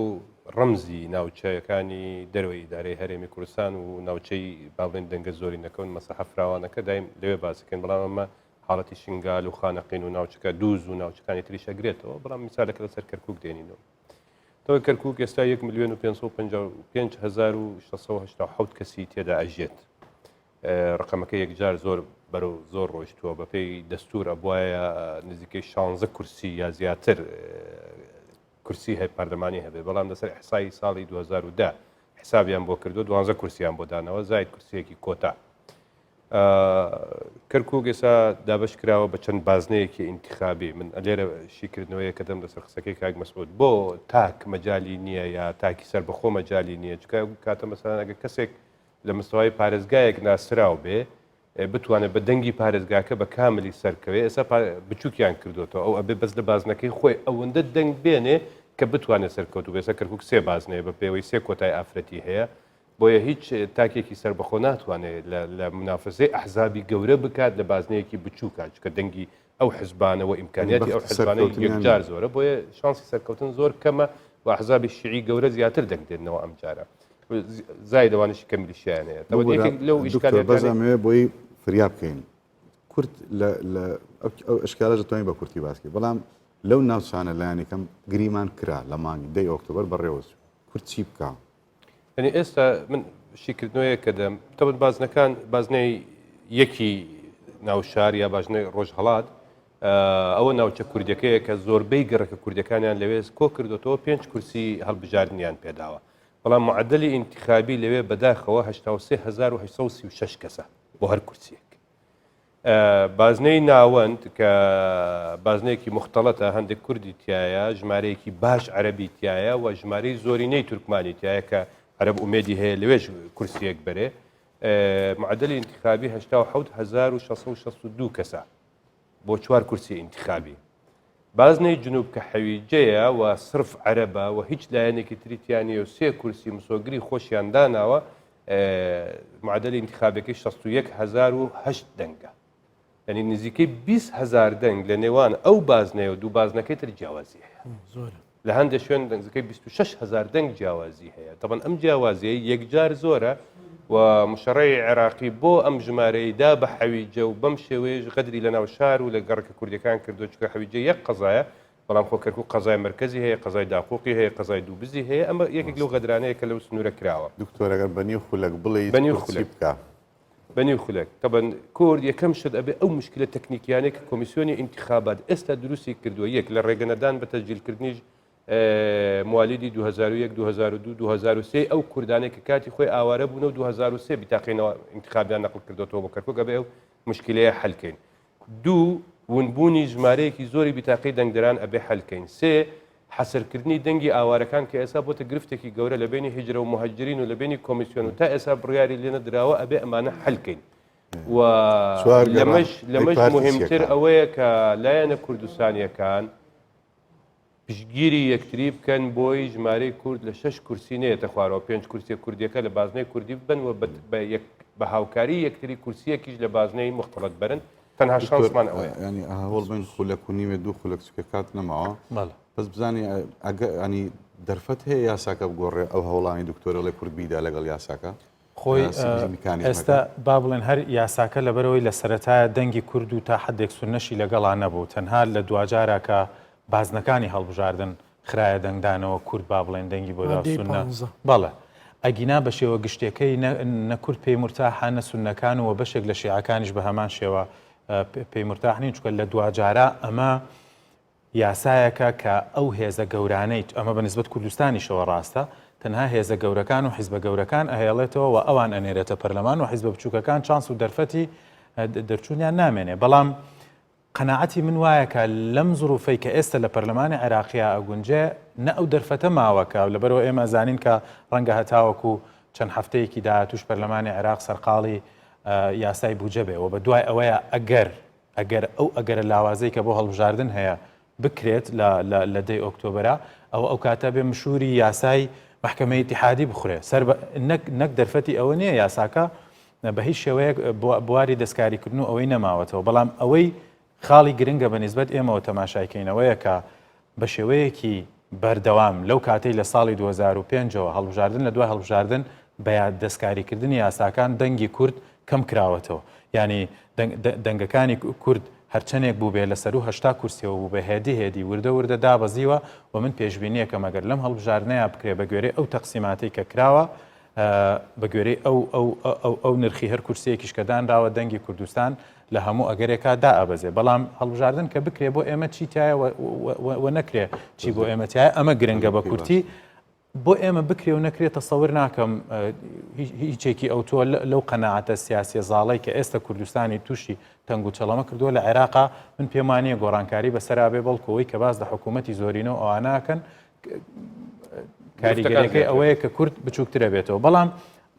ڕەمزی ناوچەکانی دەرەوەی ئیدارەی هەرێمی کوردستان و ناوچەی با بڵێن دەنگە زۆرینەکەون مەساحە فراوانەکە دایم لەوێ باسەکەن بەڵام ئەمە حاڵەتی شنگال و خانەقین و ناوچەکە دووز و ناوچەکانی تریش ئەگرێتەوە بەڵام میسالەکە لەسەر کەرکک دێنینەوە تەوە کەرکک ئێستا 1 میلیۆن و 555 کەسی تێدا ئەژێت ڕقەمەکە یەکجار زۆر بەرەو زۆر ڕۆیشتووە بەپێی دەستور ئەبواە نزیکەی 16 کورسی یا زیاتر کورسی هەیە پەرلەمانی هەبێ بەڵام لەسەر ئیحسایی ساڵی 2010 حسابیان بۆ کردو دوانزە کورسیان بۆ دانەوە زاید کورسیەکی کۆتا کەرکک ئێسا دابش کراوە بە چەند بازنەیەکی ئینتخابی من لێرە شیکردنەوەیە کە دەم لەسەر قسەکەی کاک مەسعود بۆ تاک مەجای نییە یا تاکی سەر بەخۆ مەجای نییە چکە کاتە مەسەلەن ئەگەر کەسێک لە مستەوای پارێزگایەک ناسراو بێ بتوانێت بە دەنگی پارێزگاکە بە کاملی سەرکەوێ ئێستا بچووکیان کردوێتەوە ئەو ئەبێ بەس لە بازنەکەی خۆی ئەوەندە دەنگ بێنێ کە بتوانێت سەرکەوتو بێسە کەرکک سێ بازنەیە بە پێوەی سێ کۆتای ئافرەتی هەیە بۆیە هیچ تاکێکی سربەخۆ ناتوانێت لە منافسەی ئەحزابی گەورە بکات لە بازنەیەکی بچووکە چکە دەنگی ئەو حزبانەوە ئیمکانیاتی ئەو حزبانەی یەکجار زۆرە بۆیە شانسی سەرکەوتن زۆر کەمە و ئەحزابی شیعی گەورە زیاتر دەنگ دێنەوە ئەم جارە زای لەوانش کە میلیشیایان هەیە تەوە یەکێک لەو ئیشکالیەتانەیە بۆی فریا بکەین کورت لە ئەو ئەشکالە دەتوانین بە کورتی باس بکەین بەڵام لەو ناوچانە لایەنی کەم گریمان کرا لە مانگی دەی ئۆکتۆبەر بەڕێوە چوو کورد چی بکا؟ یعنی ئێستا من شیکردنەوەیە کە دەم تەبەت بازنەکان بازنەی یەکی ناوشار یا بازنەی ڕۆژهەڵات ئەوە ناوچە کوردەکەیە کە زۆربەی گەڕەکە کوردەکانیان لەوێ کۆ کردوتەوە پێنج کورسی هەڵبژاردنیان پێداوە بەڵام معدلی ئینتخابی لەوێ بەداخەوە 83836 کەسە بۆ هەر کورسیەک بازنەی ناوەند کە بازنەیەکی مختلطە هەندێک کوردی تایە ژمارەیەکی باش عەربی تایە و ژمارەی زۆرینەی تورکمانی تایە کە عەرب ئومێدی هەیە لەوێش کورسیەک بەرێ معدلی انتخابی 87662 کەسە بۆ چوار کورسی ئینتخابی. بازنەی جنوب کە حەویجەیە و سرف عەرەبە و هیچ لایەنێکی تری تیا نییە و سێ کورسی مسۆگری خۆشیان داناوە معدلی ئینتخابەکەی 61008 دەنگە. یعنی نزیکەی 20 هزار دەنگ لە نێوان ئەو بازنەیە و دوو بازنەکەی تر جیاوازی هەیە. زۆرە. لە هەندێک شوێن نزیکەی 26 هزار دەنگ جیاوازی هەیە تەبەن ئەم جیاوازیە یەکجار زۆرە و مشەڕەی عێراقی بۆ ئەم ژمارەی دا بە حەویجە و بەم شێوەیەش غەدری لە ناو شار و لە گەڕەکە کوردیەکان کردو چونکە حەویجە یەک قەزایە بەڵام خۆ کەرکوک قەزای مەرکەزی هەیە قەزای داقوقی هەیە قەزای دووبزی هەیە ئەمە یەکێک لەو غەدرانەیە کە لەو سنوورە کراوە. دکتۆر ئەگەر بە نیو خولەک بڵێیت بە نیو کورد چی خولەک. بکا؟ بە نیو خولەک تەبەن کورد یەکەم شت ئەبێ ئەو مشکلە تەکنیکیانەی کە کۆمیسیۆنی ئینتخابات ئێستا دروستی کردووە یەک لە ڕێگەنەدان بە تەسجیلکردنی موالیدی 2001 2002 2003 ئەو کوردانەی کە کاتی خۆی ئاوارە بوون و 2003 بیتاقەی ئینتخابیان نەقل کردوەوە بۆ کەرکوک ئەبێ ئەو مشکلەیە حەلکەین دوو ونبوونی ژمارەیەکی زۆری بیتاقەی دەنگدەران ئەبێ حەلکەین سێ حەسرکردنی دەنگی ئاوارەکان کە ئێستا بۆتە گرفتێکی گەورە لە بەینی هیجرە و موهەجرین و لە بەینی کۆمیسیۆن و تا ئێستا بڕیاری لێ نەدراوە ئەبێ ئەمانە حەل کەین و لەمەش لەمەش مهمتر ئەوەیە کە لایەنە کوردستانیەکان پشتگیری یەکتری بکەن بۆی ژمارەی کورد لە شەش کورسی نێتە خوارەوە پێنج کورسیە کوردیەکە لە بازنەی کوردی ببن و بە هاوکاری یەکتری کورسیەکیش لە بازنەی مختلط بەرن تەنها شانسمان ئەوەیە. یانی هەوڵ بەین خولەک و نیوێ دوو خولەک چونکە کات نەماوە بەڵێ. بەس بزانی ئەگە ینی دەرفەت هەیە یاساکە بگۆڕێ ئەو هەوڵانی دکتۆرە ڵێ کورد بیدا لەگەڵ یاساکە خۆی ئێستا با بڵێن هەر یاساکە لەبەرەوەی لە سەرەتایە دەنگی کورد و تا حدێک سونەشی لەگەڵا نەبوو تەنها لە دواجارا کە بازنەکانی هەڵبژاردن خرایە دەنگدانەوە کورد با بڵێن دەنگی بۆ دا سوننە بەڵێ ئەگینا بە شێوە گشتیەکەی نە کورد پێی مورتاحە نە سوننەکان و بەشێک لە شیعەکانیش بە هەمان شێوە پێی مورتاح نین چونکە لە دواجارا ئەمە یاسایەکە کە ئەو هێزە گەورانەی ئەمە بە نسبەت کوردستانیشەوە ڕاستە تەنها هێزە گەورەکان و حیزبە گەورەکان ئەهێڵێتەوە و ئەوان ئەنێرێتە پەرلەمان و حیزبە بچووکەکان چانس و دەرفەتی دەرچوونیان نامێنێ بەڵام قەناعەتی من وایە کە لەم زروفەی کە ئێستە لە پەرلەمانی عێراقیا ئەگونجێ نە ئەو دەرفەتە ماوە کە لەبەرئەوە ئێمە ئەزانین کە ڕەنگە هەتاوەکو چەند هەفتەیەکی داهاتووش پەرلەمانی عێراق سەرقاڵی یاسای بوجە بێ و بە دوای ئەوەیە ئەگەر ئەگەر ئەو ئەگەرە لاوازەی کە بۆ هەڵبژاردن هەیە بکرێت لە لە دەی ئۆکتۆبەرا ئەوە ئەو کاتە بێ مشوری یاسای مەحکەمەی ئیتیحادی بخورێ سەر نەک نەک دەرفەتی ئەوە نییە یاساکە بە هیچ شێوەیەک بواری دەستکاریکردن و ئەوەی نەماوەتەوە بەڵام ئەوەی خاڵی گرنگە بە نسبەت ئێمەوە تەماشایکەینەوەیە کە بە شێوەیەکی. بەردەوام لەو کاتەی لە ساڵی 2005 ەوە هەڵبژاردن لە دوای هەڵبژاردن بە دەستکاریکردنی یاساکان دەنگی کورد کەم کراوەتەوە یانی دەنگەکانی کورد هەرچەندێک بووبێ لە سەروو 80 کورسیەوە بووبێ هێدی هێدی وردە وردە دابەزیوە و من پێشبینیەکەم ئەگەر لەم هەڵبژاردنەیا بکرێ بە گوێرەی ئەو تەقسیماتەی کە کراوە بە گوێرەی ئەو ئەو ئەو ئەو نرخی هەر کورسیەکیش کە دانراوە دەنگی کوردستان لە هەموو ئەگەرێکا دائەبەزێ بەڵام هەڵبژاردن کە بکرێ بۆ ئێمە چی تایە و نەکرێ چی بۆ ئێمە تایە ئەمە گرنگە بە کورتی بۆ ئێمە بکرێ و نەکرێ تەسەور ناکەم هیچێکی ئەوتۆ لەو قەناعەتە سیاسیە زاڵەی کە ئێستا کوردستانی تووشی تەنگ و چەڵەمە کردووە لە عێراقا من پێم وانییە گۆڕانکاری بەسەرا بێ بەڵکو ئەوەی کە باس لە حکوومەتی زۆرینە و ئەوانە ئەکەن کاریگەریەکەی ئەوەیە کە کورد بچووکترە بێتەوە بەڵام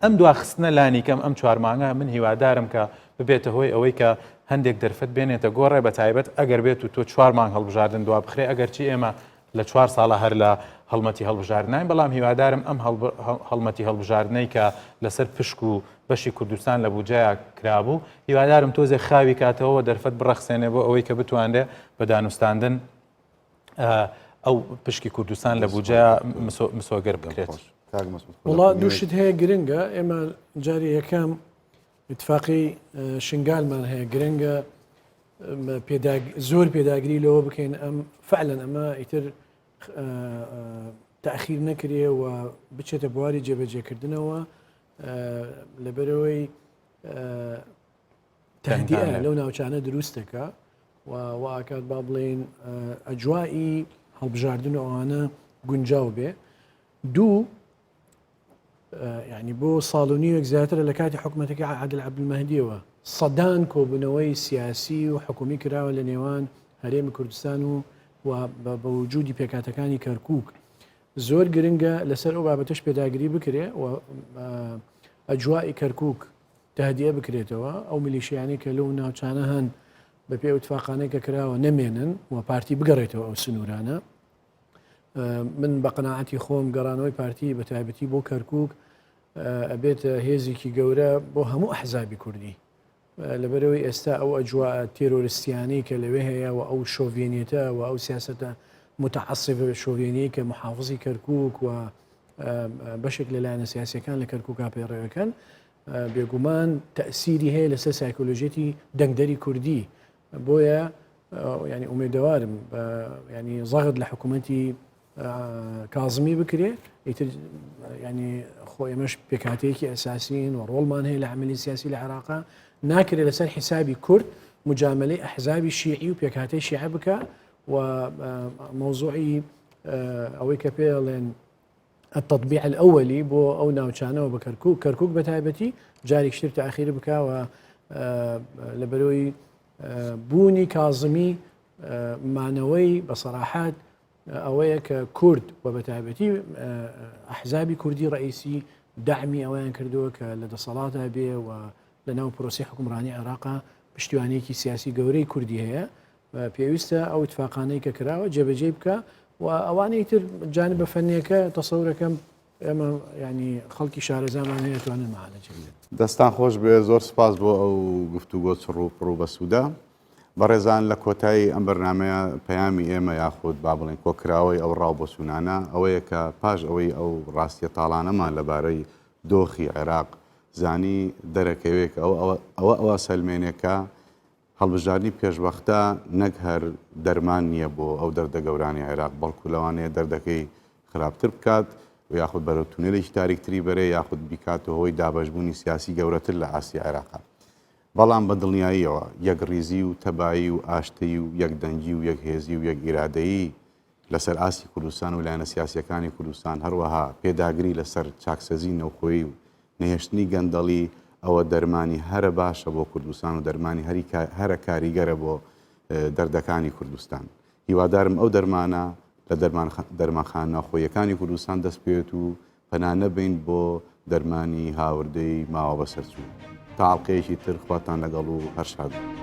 ئەم دواخستنە لانیکەم ئەم چوار مانگە من هیوادارم کە ببێتە هۆی ئەوەی کە هەندێک دەرفەت بێنێتە گۆڕێ بە تایبەت ئەگەر بێت و تۆ چوار مانگ هەڵبژاردن دوا بخرێ ئەگەرچی ئێمە لە چوار ساڵە هەر لە هەڵمەتی هەڵبژاردنین بەڵام هیوادارم ئەم هەڵمەتی هەڵبژاردنەی کە لەسەر پشک و بەشی کوردستان لە بودجەیا کرابوو هیوادارم تۆزێک خاوی کاتەوە دەرفەت بڕەخسێنێ بۆ ئەوەی کە بتوانرێ بە دانوستاندن ئەو پشکی کوردستان لە بودجەیا مسۆگەر بکرێت. وڵا دوو شت هەیە گرنگە ئێمە جاری یەکەم اتفاقی شنگالمان هەیە گرنگە زۆر پێداگری لەوە بکەین ئەم فعلەن ئەمە ئیتر تاخیر نەکرێ و بچێتە بواری جێبەجێکردنەوە لەبەرەوەی تهدیئە لەو ناوچانە دروستەکە و واکات با بڵێین ئەجوائی هەڵبژاردن و ئەوانە گونجاو بێ دوو یعنی بۆ ساڵ و نیوێک زیاترە لە کاتی حکوومەتەکە عادل عەبدولمەهدیەوە سەدان کۆبوونەوەی سیاسی و حکومی کراوە لە نێوان هەرێمی کوردستان و و بە وجودی پێکاتەکانی کەرکک زۆر گرنگە لەسەر ئەو بابەتەش پێداگری بکرێ و ئەجوائی کەرکک تهدیە بکرێتەوە ئەو میلیشیانەی کە لەو ناوچانە هەن بە پێ ئەو تفاقانەی کە کراوە نەمێنن و پارتی بگەڕێتەوە ئەو سنوورانە من بە قەناعەتی خۆم گەڕانەوەی پارتی بە تایبەتی بۆ کەرکک ئەبێت هێزێکی گەورە بۆ هەموو ئەحزابی کوردی لەبەرەوەی ئێستا ئەو ئەجوا تێرۆرستیانەی کە لەوێ هەیە و ئەو شۆڤێنێتە و ئەو سیاستە متعصب شۆڤێنی کە محافزی کەرکک و بەشێک لە لایەنە سیاسەکان لە کەرکوکا پەیڕەوەکەن بێگومان تەسیری هەیە لەسەر سایکۆلۆژیەتی دەنگدەری کوردی بۆیە ینی ئومێدەوارم ینی زەغت لە حکوومەتی کازمی بکرێ ئیتر ینی خۆ ئێمەش پێکاتەیەکی ئەساسین و ڕۆڵمان هەیە لە عملی سیاسی لە عێراقا ناکرێت لەسەر حیسابی کورد مجاملەی ئەحزابی شیعی و پێکهاتەی شیعە بکە و مەوزوعی ئەوەی کە پێڵێن التطبيع الأولي بۆ ئەو ناوچانەوە بە کەرکک کەرکک بە تایبەتی جارێکشتر تاخیر بکەوە لە بەرەوەی بوونی کازمی مانەوەی بە سەراحات ئەوەیە کە کورد و بە تایبەتی ئەحزابی کوردی ڕئیسی دەعمی ئەویان کردووە کە لە دەسەڵاتدا بێ و لە ناو پرۆسی حکومڕانی عێراقا پشتیوانێکی سیاسی گەورەی کوردی هەیە پێویستە ئەو اتفاقانەی کە کراوە جێبەجێی بکە و ئەوانەی تر جانبە فەنیەکە تەسەورەکەم ئێمە ینی خەڵکی شارەزامان هەیە توانن معالەجە بکەن. دەستان خۆش بێ زۆر سپاس بۆ ئەو گفتوگۆ چڕ و پڕ و بەسوودە. بەڕێزان لە کۆتایی ئەم بەرنامەیە پەیامی ئێمە یاخود با بڵێین کۆکراوەی ئەو ڕاو بۆچوونانە ئەوەیە کە پاش ئەوەی ئەو ڕاستیە تاڵانەمان لەبارەی دۆخی عێراق زانی دەرەکەوێ کە ئەوە ئەوە ئەوە سەلمێنێ کە هەڵبژاردنی پێشوەختە نەک هەر دەرمان نییە بۆ ئەو دەردە گەورانەی عێراق، بەڵکو لەوانەیە دەردەکەی خراپتر بکات و یاخود بەرەو تونێلێکی تاریکتری بەرێ یاخود بیکاتە هۆی دابەشبوونی سیاسی گەورەتر لە ئاستی عێراقا. بەڵام بە دڵنیاییەوە یەکڕیزی و تەبایی و ئاشتەیی و یەکدەنگی و یەکهێزی و یەکئیرادەیی لەسەر ئاستی کوردستان و لایەنە سیاسییەکانی کوردستان، هەروەها پێداگری لەسەر چاکسازیی نێوخۆیی و نەهێشتنی گەندەڵی، ئەوە دەرمانی هەرە باشە بۆ کوردستان و دەرمانی هەرە کاریگەرە بۆ دەردەکانی کوردستان. هیوادارم ئەو دەرمانە لە دەرمانخانە ناوخۆییەکانی کوردستان دەست بکەوێت و پەنا نەبەین بۆ دەرمانی هاوردەی ماوە بەسەرچوو. تا ئەڵقەیەکی تر خواتان لەگەڵ و هەر شاد بن.